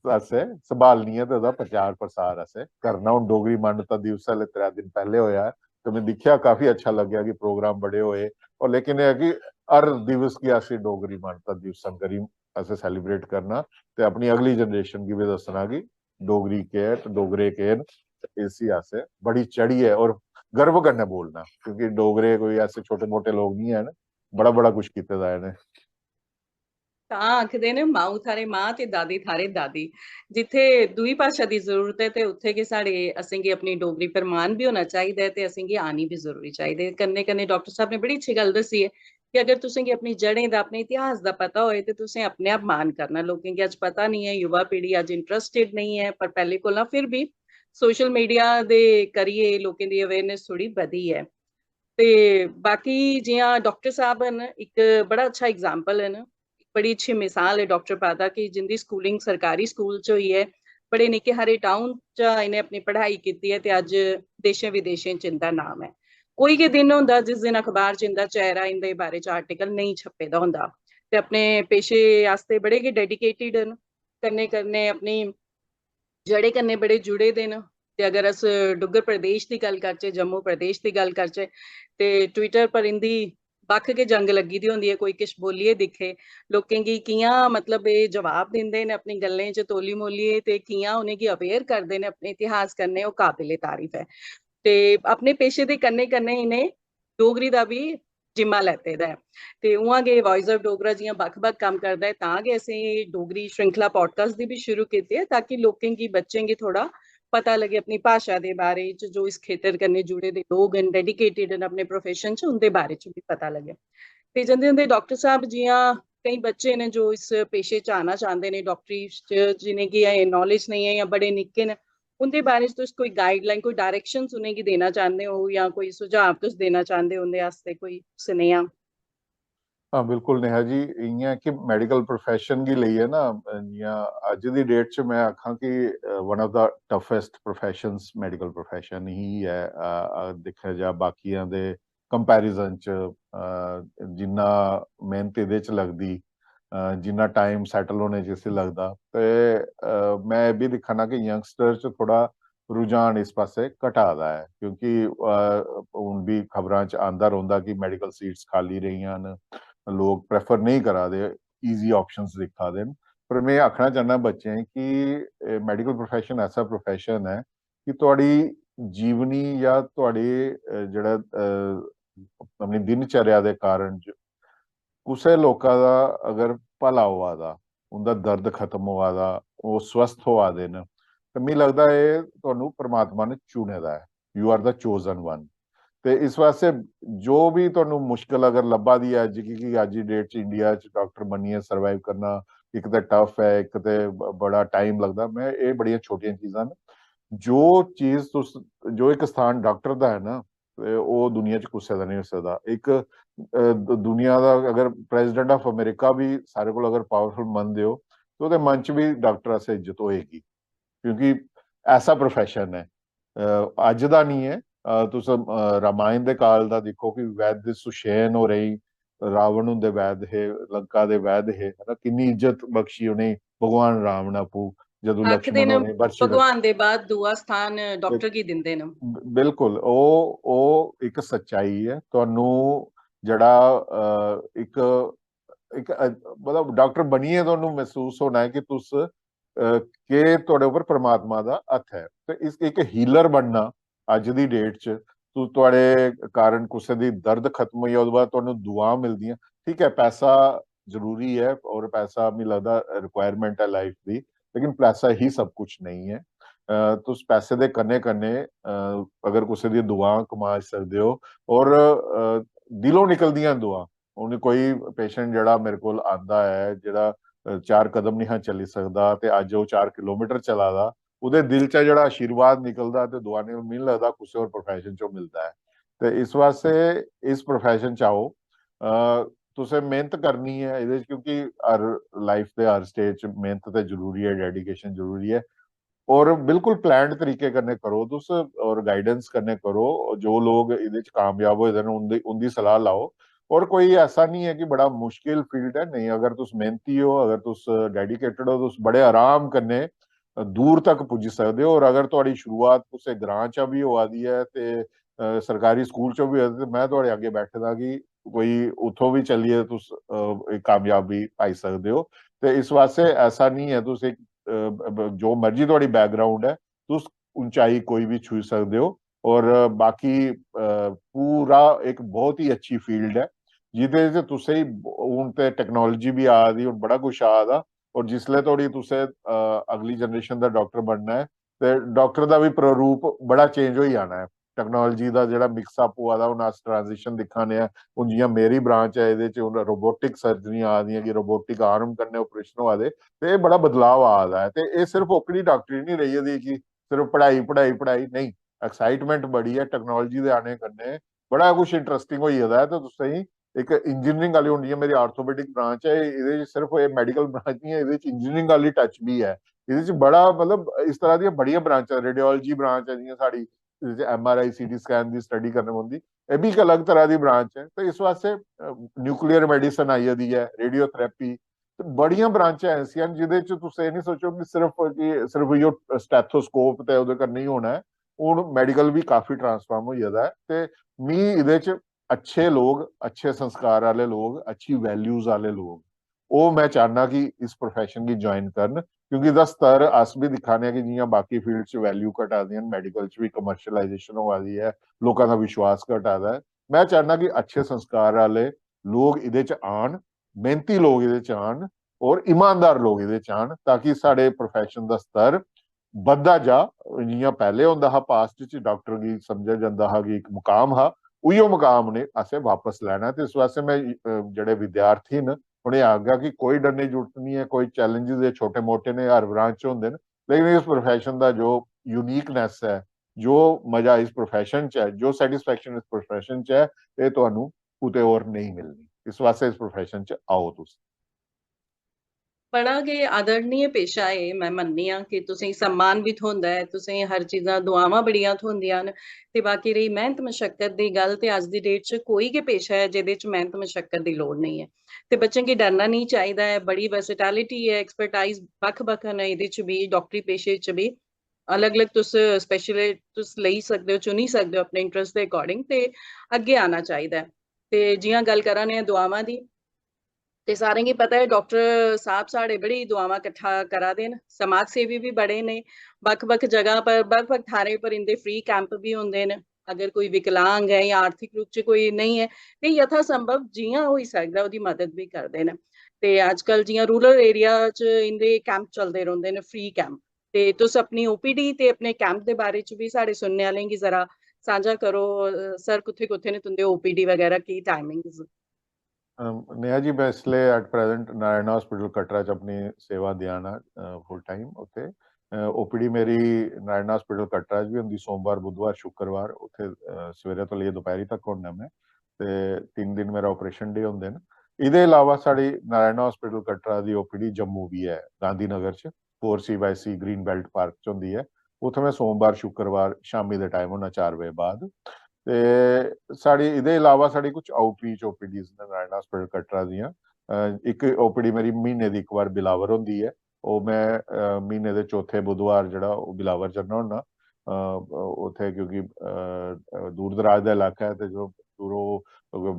असें संभालनी ऐ ते ओह्दा प्रचार प्रसार असें करना। हून डोगरी मान्यता दिवस आह्ले त्रै दिन पैह्ले होआ ऐ, ते में दिक्खेआ, काफी अच्छा लग्गेआ कि प्रोग्राम बड़े होए। और लेकिन एह् ऐ कि हर दिवस गी अस डोगरी मान्यता दिवस आंगर ही असें सेलिब्रेट करना ते अपनी अगली जनरेशन गी बी दस्सना कि डोगरी केह् ऐ ते डोगरे केह् न। ते इसी असें बड़ी चढ़ियै और गर्व कन्नै बोलना, क्योंकि डोगरे कोई ऐसे छोटे मोटे लोक निं हैन, बड़ा बड़ा कुछ कीते दा इ'नें। तां आखदे न, "माऊ थारे मां ते दादी थारे दादी।" जित्थै दूई भाशा दी जरूरत ऐ ते उत्थै गै साढ़े, असेंगी अपनी डोगरी पर मान बी होना चाहिदा ऐ ते असेंगी आनी बी जरूरी चाहिदी ऐ। कन्नै कन्नै डाक्टर साहब ने बड़ी अच्छी गल्ल दस्सी ऐ कि अगर तुसेंगी अपनी जड़ें दा, अपने इतिहास दा पता होए ते तुसें अपने आप मान करना। लोकें गी अज्ज पता निं ऐ, युवा पीढ़ी अज्ज इंटरस्टिड नेईं ऐ, पर पैह्ले कोला फिर बी सोशल मीडिया दे करियै लोकें दी अवेयरनेस थोह्ड़ी बधी ऐ। ते बाकी जि'यां डाक्टर साहब न, इक बड़ा अच्छा एग्जाम्पल न, बड़ी अच्छी मिसाल ऐ डाक्टर पादा कि जिंदी स्कूलिंग सरकारी स्कूल च होई ऐ, बड़े निक्के हारे टाउन च इ'नें अपनी पढ़ाई कीती ऐ ते अज्ज देशें विदेशें च इंदा नाम ऐ। कोई गै दिन होंदा जिस दिन अखबार च इंदा चेहरा, इंदे बारे च आर्टिकल नेईं छपे दा होंदा। ते अपने पेशे आस्तै बड़े गै डेडिकेटेड न, कन्नै कन्नै अपनी जड़ें कन्नै बड़े जुड़े दे न। ते अगर अस डुग्गर प्रदेश दी गल्ल करचै, जम्मू प्रदेश दी गल्ल करचै, ते ट्विटर पर इंदी बक्ख गै जंग लग्गी दी होंदी ऐ। कोई किश बोलियै दिक्खे, लोकें गी कि'यां, मतलब, एह् जवाब दिंदे न अपनी गल्लें च तोली मोलियै, ते कि'यां उ'नेंगी अवेयर करदे न अपने इतिहास कन्नै, ओह् काबिले तारीफ ऐ। ते अपने पेशे दे कन्नै कन्नै इ'नें डोगरी दा बी जिम्मा लैते दा ऐ। ते उ'आं गै Voice of Dogra जि'यां बक्ख-बक्ख कम्म करदा ऐ, तां गै असें एह् डोगरी श्रृंखला पॉडकास्ट दी बी शुरू कीती ऐ, ताकि लोकें गी, बच्चें गी थोह्ड़ा पता लग्गे अपनी भाशा दे बारे च, जो इस खेतर कन्नै जुड़े दे लोक न, डेडिकेटेड न अपने प्रोफेशन च, उं'दे बारे च बी पता लग्गे। ते जंदे जंदे डाक्टर साहब, जि'यां केईं बच्चे न जो इस पेशे च आना चांह्दे न, डाक्टरी च, जि'नेंगी एह् नॉलेज नेईं ऐ जां बड़े निक्के न, उं'दे बारे च तुस कोई गाइडलाइन, कोई डायरेक्शंस उ'नेंगी देना चांह्दे ओ जां कोई सुझाव तुस देना चांह्दे ओ उं'दे आस्तै, कोई सनेहा? हां, बिल्कुल नेहा जी, इ'यां कि मेडिकल प्रोफेशन गी लेइयै ना, जि'यां अज्ज दी डेट च में आखां कि one of the toughest professions medical profession ही ऐ। अ, अ, दिक्खेआ जा बाकियां दे कंपैरिजन च, अ, जिन्ना मेहनत एह्दे च लगदी, अ, जिन्ना टाइम सैटल होने च इसी लगदा, ते, अ, में एह् बी दिक्खा ना कि यंगस्टर च थोह्ड़ा रुझान इस पासै घटा दा ऐ, क्योंकि, अ, हून बी खबरां च आंदा रौंह्दा कि मेडिकल सीट्स खाल्ली रेहियां न, लोक प्रेफर नेईं करा दे, ईजी ऑप्शंस दिक्खा दे न। पर में आखना चाह्न्नां बच्चें गी कि एह् मेडिकल प्रोफेशन ऐसा प्रोफेशन ऐ कि थुआढ़ी जीवनी जां थुआढ़े, अ, जेह्ड़ा, अ, अपनी दिनचर्या दे कारण च कुसै लोका दा अगर भला होआ दा, उं'दा दर्द खत्म होआ दा, ओह् स्वस्थ होआ दे न, ते मिगी लगदा एह् तुहानू परमात्मा ने चुने दा ऐ। You are the chosen one। ते इस वास्ते जो बी तुहानू मुश्कल अगर लब्भा दी ऐ अज्ज, क्योंकि अज्ज दी डेट च इंडिया च डाक्टर बनियै सर्वाइव करना इक ते टफ ऐ, इक ते ब-, बड़ा टाइम लगदा। में, एह् बड़ियां छोटियां चीजां न। जो चीज तुस, जो इक स्थान डाक्टर दा ऐ ना, ते ओह् दुनिया च कुसै दा नेईं होई सकदा। इक, अ, द-, दुनिया दा अगर प्रेसिडेंट ऑफ अमेरिका बी सारे कोल अगर पावरफुल मनदे ओ, ते ओह्दे मन च बी डाक्टर आस्तै इज्जत होएगी, क्योंकि ऐसा प्रोफेशन ऐ। अ, अज्ज दा निं ऐ, अ, तुस, अ, रामायण दे काल दा दिक्खो कि वैद्य सुषेण होरें गी, रावण हुंदे वैद्य हे, लंका दे वैद्य हे, है ना, किन्नी इज्जत बख्शी उ'नेंगी भगवान राम ने आपूं, जदूं लक्ष्मण होरें बख्शी ओड़े। भगवान दे बाद दूआ स्थान डाक्टर गी दिंदे न। ब-, बिल्कुल, ओह्, ओह् इक सच्चाई ऐ। तुहानू जेह्ड़ा, अ, इक, इक, अ, मतलब, डाक्टर बनियै तुहानू मसूस होना ऐ कि तुस, अ, केह् तुहाड़े उप्पर परमात्मा दा हत्थ ऐ। ते इस, इक हीलर बनना अज्ज दी डेट च, तू, थुआढ़े कारण कुसै दी दर्द खत्म होई जा, ओह्दे बाद तुहानू दुआं मिलदियां। ठीक ऐ, पैसा जरूरी ऐ और पैसा, मिगी लगदा, रिक्वायरमेंट ऐ लाइफ दी, लेकिन पैसा ही सब कुछ नेईं ऐ। अ, तुस पैसे दे कन्नै कन्नै, अ, अगर कुसै दी दुआं कमाई सकदे ओ, और, अ, दिलों निकलदियां दुआं, हून कोई पेशेंट जेह्ड़ा मेरे कोल आंदा ऐ, जेह्ड़ा, अ, चार कदम निं हा चली सकदा ते अज्ज ओह् चार किलोमीटर चला दा, ओह्दे दिल चा जेह्ड़ा आशीर्वाद निकलदा ते दुआ निकल, मिगी लगदा कुसै होर प्रोफेशन च ओह् मिलदा ऐ। ते इस वास्ते इस प्रोफेशन च आओ। अ, तुसें मेहनत करनी ऐ एह्दे च, क्योंकि हर लाइफ दे हर स्टेज च मेहनत ते जरूरी ऐ, डेडिकेशन जरूरी ऐ। और बिल्कुल प्लान्ड तरीके कन्नै करो तुस, और गाइडेंस कन्नै करो। जो लोग एह्दे च कामयाब होए दे न, उं'दी, उं'दी सलाह लैओ। और कोई ऐसा निं ऐ कि बड़ा मुश्किल फील्ड ऐ, नेईं, अगर तुस मेहनती ओ, अगर तुस डेडिकेटेड ओ, तुस बड़े आराम कन्नै दूर तक पुज्जी सकदे ओ। और अगर थुआढ़ी शुरुआत कुसै ग्रां चा बी होआ दी ऐ ते, अ, सरकारी स्कूल च बी होआ दी, ते में थुआढ़े अग्गें बैठे दा कि कोई उत्थों बी चलियै तुस, अ, इक कामयाबी पाई सकदे ओ। ते इस वास्ते ऐसा निं ऐ, तुस इक, अ, ब-, जो मर्जी थुआढ़ी बैकग्राउंड ऐ, तुस उंचाई कोई बी छूई सकदे ओ। और बाकी, अ, पूरा इक बहुत ही अच्छी फील्ड ऐ, जिदे च तुसें हून ते टेक्नोलॉजी बी आ दी, हून बड़ा कुछ आ दा, और जिसलै धोड़ी तुसें, अ, अगली जनरेशन दा डाक्टर बनना ऐ, ते डाक्टर दा बी प्रारूप बड़ा चेंज होई जाना ऐ। टेक्नोलॉजी दा जेह्ड़ा मिक्सअप होआ दा, हून अस ट्रांजिशन दिक्खा ने आं। हून जि'यां मेरी ब्रांच ऐ, एह्दे च हून रोबोटिक सर्जरियां आ दियां कि रोबोटिक आर्म कन्नै ऑपरेशन होआ दे, ते एह् बड़ा बदलाव आ दा ऐ। ते एह् सिर्फ ओपीडी डाक्टरी निं रेही गेदी कि सिर्फ पढ़ाई, पढ़ाई, पढ़ाई, नेईं, एक्साइटमेंट बड़ी ऐ टेक्नोलॉजी दे आने कन्नै। बड़ा कुछ इंटरेस्टिंग होई गेदा ऐ। ते तुसें गी इक इंजीनियरिंग आह्ली, हून जि'यां मेरी आर्थोपेडिक ब्रांच ऐ, एह्दे च सिर्फ एह् मेडिकल ब्रांच निं ऐ, एह्दे च इंजीनियरिंग आह्ली टच बी ऐ। एह्दे च बड़ा, मतलब, इस तरह दियां बड़ियां ब्रांचां, रेडियोलॉजी ब्रांच ऐ जि'यां साढ़ी, एह्दे च एमआरआई, सीटी स्कैन दी स्टडी करनी पौंदी, एह् बी इक अलग तरह दी ब्रांच ऐ। ते इस वास्ते, अ, न्यूक्लियर मेडिसिन आई गेदी ऐ, रेडियोथेरेपी, ते बड़ियां ब्रांचां ऐसियां न जि'दे च तुस एह् निं सोचो कि सिर्फ, कि सिर्फ इ'यो स्टेथोस्कोप ते ओह्दे कन्नै ही होना ऐ। हून मेडिकल बी काफी ट्रांसफार्म होई गेदा ऐ, ते मी एह्दे च अच्छे लोग, अच्छे संस्कार आह्ले लोग, अच्छी वैल्यूज आह्ले लोग, ओह् में चाह्न्नां कि इस प्रोफेशन गी ज्वाइन करन, क्योंकि एह्दा स्तर अस बी दिक्खा ने आं कि जि'यां बाकी फील्ड च वैल्यू घटा दियां न, मेडिकल च बी कमर्शलाइजेशन होआ दी ऐ, लोकां दा विश्वास घटा दा ऐ। में चाह्न्नां कि अच्छे संस्कार आह्ले लोग एह्दे च आन, मेहनती लोग एह्दे च आन और ईमानदार लोग एह्दे च आन, ताकि साढ़े प्रोफेशन दा स्तर बधदा जा। जि'यां पैह्ले होंदा हा, पास्ट च डाक्टर गी समझेआ जंदा हा कि इक मुकाम हा, उ'ऐ मुकाम ने असें वापस लैना ऐ। ते इस वास्ते में, अ, जेह्ड़े विद्यार्थी न, उ'नें आखगा कि कोई डरने दी जरूरत निं ऐ, कोई चैलेंजेस एह् छोटे मोटे ने हर ब्रांच च होंदे न, लेकिन इस प्रोफेशन दा जो यूनिकनेस ऐ, जो मजा इस प्रोफेशन च ऐ, जो सेटिस्फैक्शन इस प्रोफेशन च ऐ, एह् तुहानू कुतै होर नेईं मिलनी। इस वास्ते इस प्रोफेशन च आओ तुस। बड़ा गै आदरणीय पेशा ऐ। में मन्ननी आं कि तुसेंगी सम्मान बी थ्होंदा ऐ, तुसेंगी हर चीजां, दुआवां बड़ियां थ्होंदियां न। ते बाकी रेही मेह्नत मशक्कत दी गल्ल, ते अज्ज दी डेट च कोई गै पेशा ऐ जेह्दे च मेह्नत मशक्कत दी लोड़ नेईं ऐ। ते बच्चें गी डरना नेईं चाहिदा ऐ। बड़ी वर्सेटैलिटी ऐ, एक्सपर्टाइज बक्ख-बक्ख न एह्दे च बी, डाक्टरी पेशे च बी। अलग-अलग तुस स्पेशलिस्ट तुस लेई सकदे ओ, चुनी सकदे ओ अपने इंटरेस्ट दे अकॉर्डिंग, ते अग्गें आना चाहिदा ऐ। ते जि'यां गल्ल करा ने आं दुआवां दी, ते सारें गी पता ऐ डाक्टर साहब साढ़े बड़ी दुआवां किट्ठा करा दे न, समाज सेवी बी बड़े ने, बक्ख-बक्ख जगह पर, बक्ख-बक्ख थाह्रें पर इं'दे फ्री कैंप बी होंदे न। अगर कोई विकलांग ऐ जां आर्थिक रूप च कोई नेईं ऐ, ते यथासंभव जि'यां होई सकदा ओह्दी मदद बी करदे न। ते अजकल जि'यां रूरल एरिया च इं'दे कैंप चलदे रौंह्दे न, फ्री कैंप। ते तुस अपनी ओपीडी ते अपने कैंप दे बारे च बी साढ़े सुनने आह्लें गी जरा सांझा करो, अ, सर, कुत्थै-कुत्थै न तुं'दे ओपीडी बगैरा, की टाइमिंग्स? अम, नेहा जी, मैं इसलै at present Narayana hospital Katra च अपनी सेवा देआ ना, अ, full time उत्थै। अ, ओपीडी मेरी नारायणा हॉस्पिटल कटरा च बी होंदी, सोमवार, बुधवार, शुक्रवार, उत्थै, अ, सवेरे तो लेइयै दपैह्‌री तक होन्ना मैं। ते तिन्न दिन मेरा ऑपरेशन डे होंदे न। एह्दे अलावा साढ़ी नारायणा हॉस्पिटल कटरा दी ओपीडी जम्मू बी ऐ, गांधीनगर च, four C by C Green Belt Park च होंदी ऐ। उत्थै मैं सोमवार, शुक्रवार शामी दे टाइम होन्ना, चार बजे बाद। ते साढ़ी, एह्दे अलावा साढ़ी कुछ आउटरीच ओपीडीज न नारायणा हॉस्पिटल कटरा दियां। अ, इक ओपीडी मेरी म्हीने दी इक बार बिलावर होंदी ऐ, ओह् मैं, अ, म्हीने दे चौथे बुधवार जेह्ड़ा ओह् बिलावर जन्ना होन्ना। अ, उत्थै क्योंकि, अ, अ, दूर दराज दा इलाका ऐ ते जो दूरों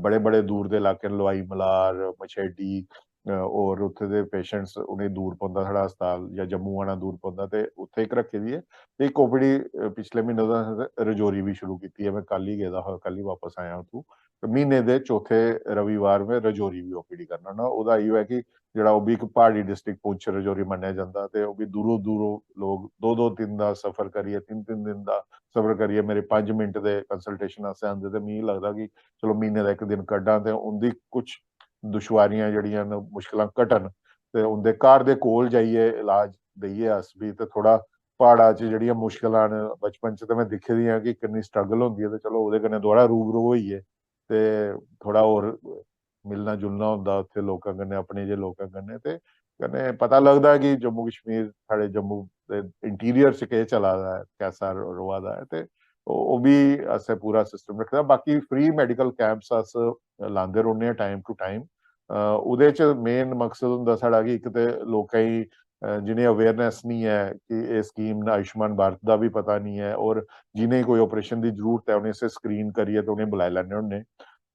बड़े-बड़े दूर दे इलाके न, लोआई मलार, मछेडी, अ, होर उत्थे दे पेशेंट्स, उ'नेंगी दूर पौंदा साढ़ा अस्पताल, जां जम्मू आना दूर पौंदा, ते उत्थे इक रक्खी दी ऐ। ते इक ओपीडी, अ, पिछले म्हीने दा रजौरी बी शुरू कीती ऐ, में कल ही गेदा हा, कल ही वापस आया उत्थूं। ते म्हीने दे चौथे रविवार में रजौरी बी ओपीडी करना होन्ना। ओह्दा इयो ऐ कि जेह्ड़ा ओह् बी इक प्हाड़ी डिस्ट्रिक्ट पुंछ रजौरी मन्नेआ जंदा, ते ओह् बी दूरों दूरों लोग दो दो दिन दा सफर करियै, तिन्न तिन्न दिन दा सफर करियै मेरे पंज मिंट दे कंसल्टेशन आस्तै आंदे। ते मिगी लगदा कि चलो, म्हीने दा इक दिन कड्ढां, ते उं'दी कुछ दुश्वारियां जेह्ड़ियां न, मुश्कलां घटन, ते उं'दे घर दे कोल जाइयै इलाज देइयै अस बी, ते थोह्ड़ा प्हाड़ा च जेह्ड़ियां मुश्कलां न, बचपन च ते में दिक्खी दियां कि किन्नी स्ट्रगल होंदी ऐ, ते चलो, ओह्दे कन्नै दोबारा रूबरू होइयै ते थोह्ड़ा होर मिलना जुलना होंदा उत्थे लोकें कन्नै, अपने जे लोकें कन्नै, ते कन्नै पता लगदा कि जम्मू कश्मीर, साढ़े जम्मू दे इंटीरियर च केह् चला दा ऐ, कैसा र-, रोआ दा ऐ, ते ओह्, ओह् बी असें पूरा सिस्टम रक्खे दा। बाकी फ्री मेडिकल कैंप्स अस लांदे रौह्ने आं टाइम टू टाइम। अ, ओह्दे च मेन मकसद होंदा साढ़ा कि इक ते लोकें गी, अ, जि'नें अवेयरनेस निं ऐ कि एह् स्कीम न, आयुष्मान भारत दा बी पता निं ऐ, और जि'नें कोई ऑपरेशन दी जरूरत ऐ, उ'नें इसी स्क्रीन करियै ते उ'नेंगी बुलाई लैन्ने होन्ने।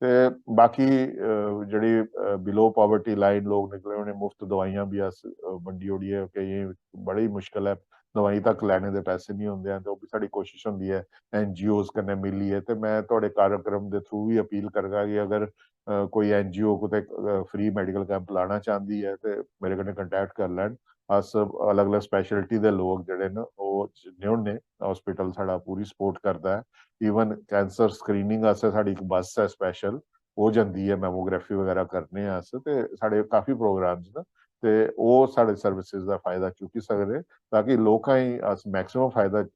ते बाकी, अ, जेह्ड़ी, अ, below poverty line लोक निकले, उ'नें मुफ्त दवाइयां बी अस, अ, बंडी ओड़ियै, केइयें बड़ी मुश्कल ऐ दवाई तक लैने दे पैसे निं होंदे हैन, ते ओह् बी साढ़ी कोशिश होंदी ऐ एनजीओज़ कन्नै मिलियै। ते में थुआढ़े कार्यक्रम दे थ्रू बी अपील करगा कि अगर, अ, कोई एनजीओ कुतै, अ, फ्री मेडिकल कैंप लाना चांह्दी ऐ, ते मेरे कन्नै कंटैक्ट करी लैन। अस अलग-अलग स्पैशलिटी दे लोक जेह्ड़े न, ओह् जन्ने होन्ने। हॉस्पिटल साढ़ा पूरी सपोर्ट करदा ऐ। इवन कैंसर स्क्रीनिंग आस्तै साढ़ी इक बस ऐ स्पैशल, ओह् जंदी ऐ, मैमोग्राफी बगैरा करने आं अस, ते साढ़े काफी प्रोग्राम्स न, ते ओह् साढ़े सर्विसेज दा फायदा चुक्की सकदे, ताकि लोकां गी अस मैक्सिमम फायदा, अ,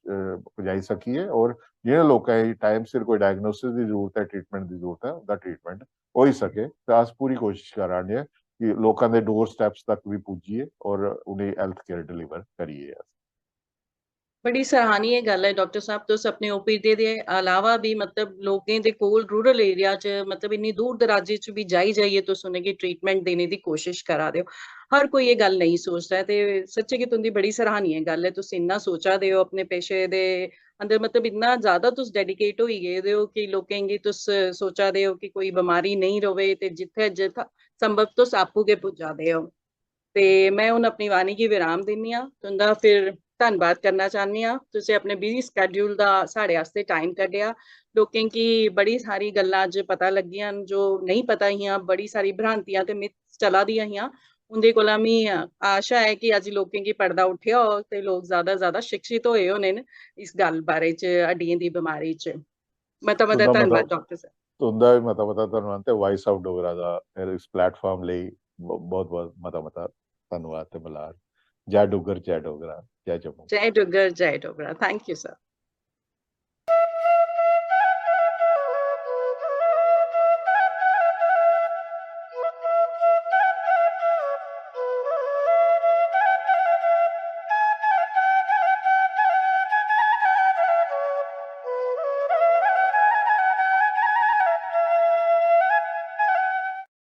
पजाई सकिए, और जि'नें लोकें गी टाइम सिर कोई डायग्नोसिस दी जरूरत ऐ, ट्रीटमेंट दी जरूरत ऐ, उं'दा ट्रीटमेंट होई सके। ते अस पूरी कोशिश करा ने आं कि लोकां दे डोर स्टैप्स तक बी पुज्जिए और उ'नेंगी हेल्थ केयर डिलीवर करिए अस। बड़ी सराहनीय गल्ल ऐ डाक्टर साहब, तुस अपने ओपीडी दे अलावा बी, मतलब, लोकें दे कोल, रूरल एरिया च, मतलब, इन्नी दूर दराजे च बी जाई जाइयै तुस उ'नेंगी ट्रीटमेंट देने दी कोशिश करा दे ओ। हर कोई एह् गल्ल नेईं सोचदा ऐ, ते सच्चें गै तुं'दी बड़ी सराहनीय गल्ल ऐ, तुस इन्ना सोचा दे ओ अपने पेशे दे अंदर, मतलब, इन्ना ज्यादा तुस डेडिकेट होई गेदे ओ कि लोकें गी तुस सोचा दे ओ कि कोई बमारी नेईं र'वै, ते जित्थै जित्थै संभव तुस आपूं गै पुज्जा दे ओ। ते में हुन अपनी वाणी गी विराम दिन्नी आं। तुं'दा फिर धन्नवाद करना चाह्न्नी आं। तुसें अपने बिजी स्केड्यूल दा साढ़े आस्तै टाइम कड्ढेआ। लोकें गी बड़ी सारी गल्लां अज्ज पता लग्गियां न जो नेईं पता हियां, बड़ी सारी भ्रांतियां ते मिथ्स चला दियां हियां। उं'दे कोला मी आशा ऐ कि अज्ज लोकें गी पढ़दा उट्ठेआ होग ते लोक ज्यादा ज्यादा शिक्षित होए होने न इस गल्ल बारे च, हड्डियें दी बमारी च। मता मता तुं'दा मता धन्नवाद डाक्टर सर। तुं'दा बी मता मता धन्नवाद ते वॉइस ऑफ डोगरा दा फिर इस प्लेटफार्म लेई ब-, बहुत बहुत मता मता धन्नवाद ते मलार। जय डुग्गर, जय डोगरा, जय जम्मू। जय डुग्गर, जय डोगरा। Thank you, sir.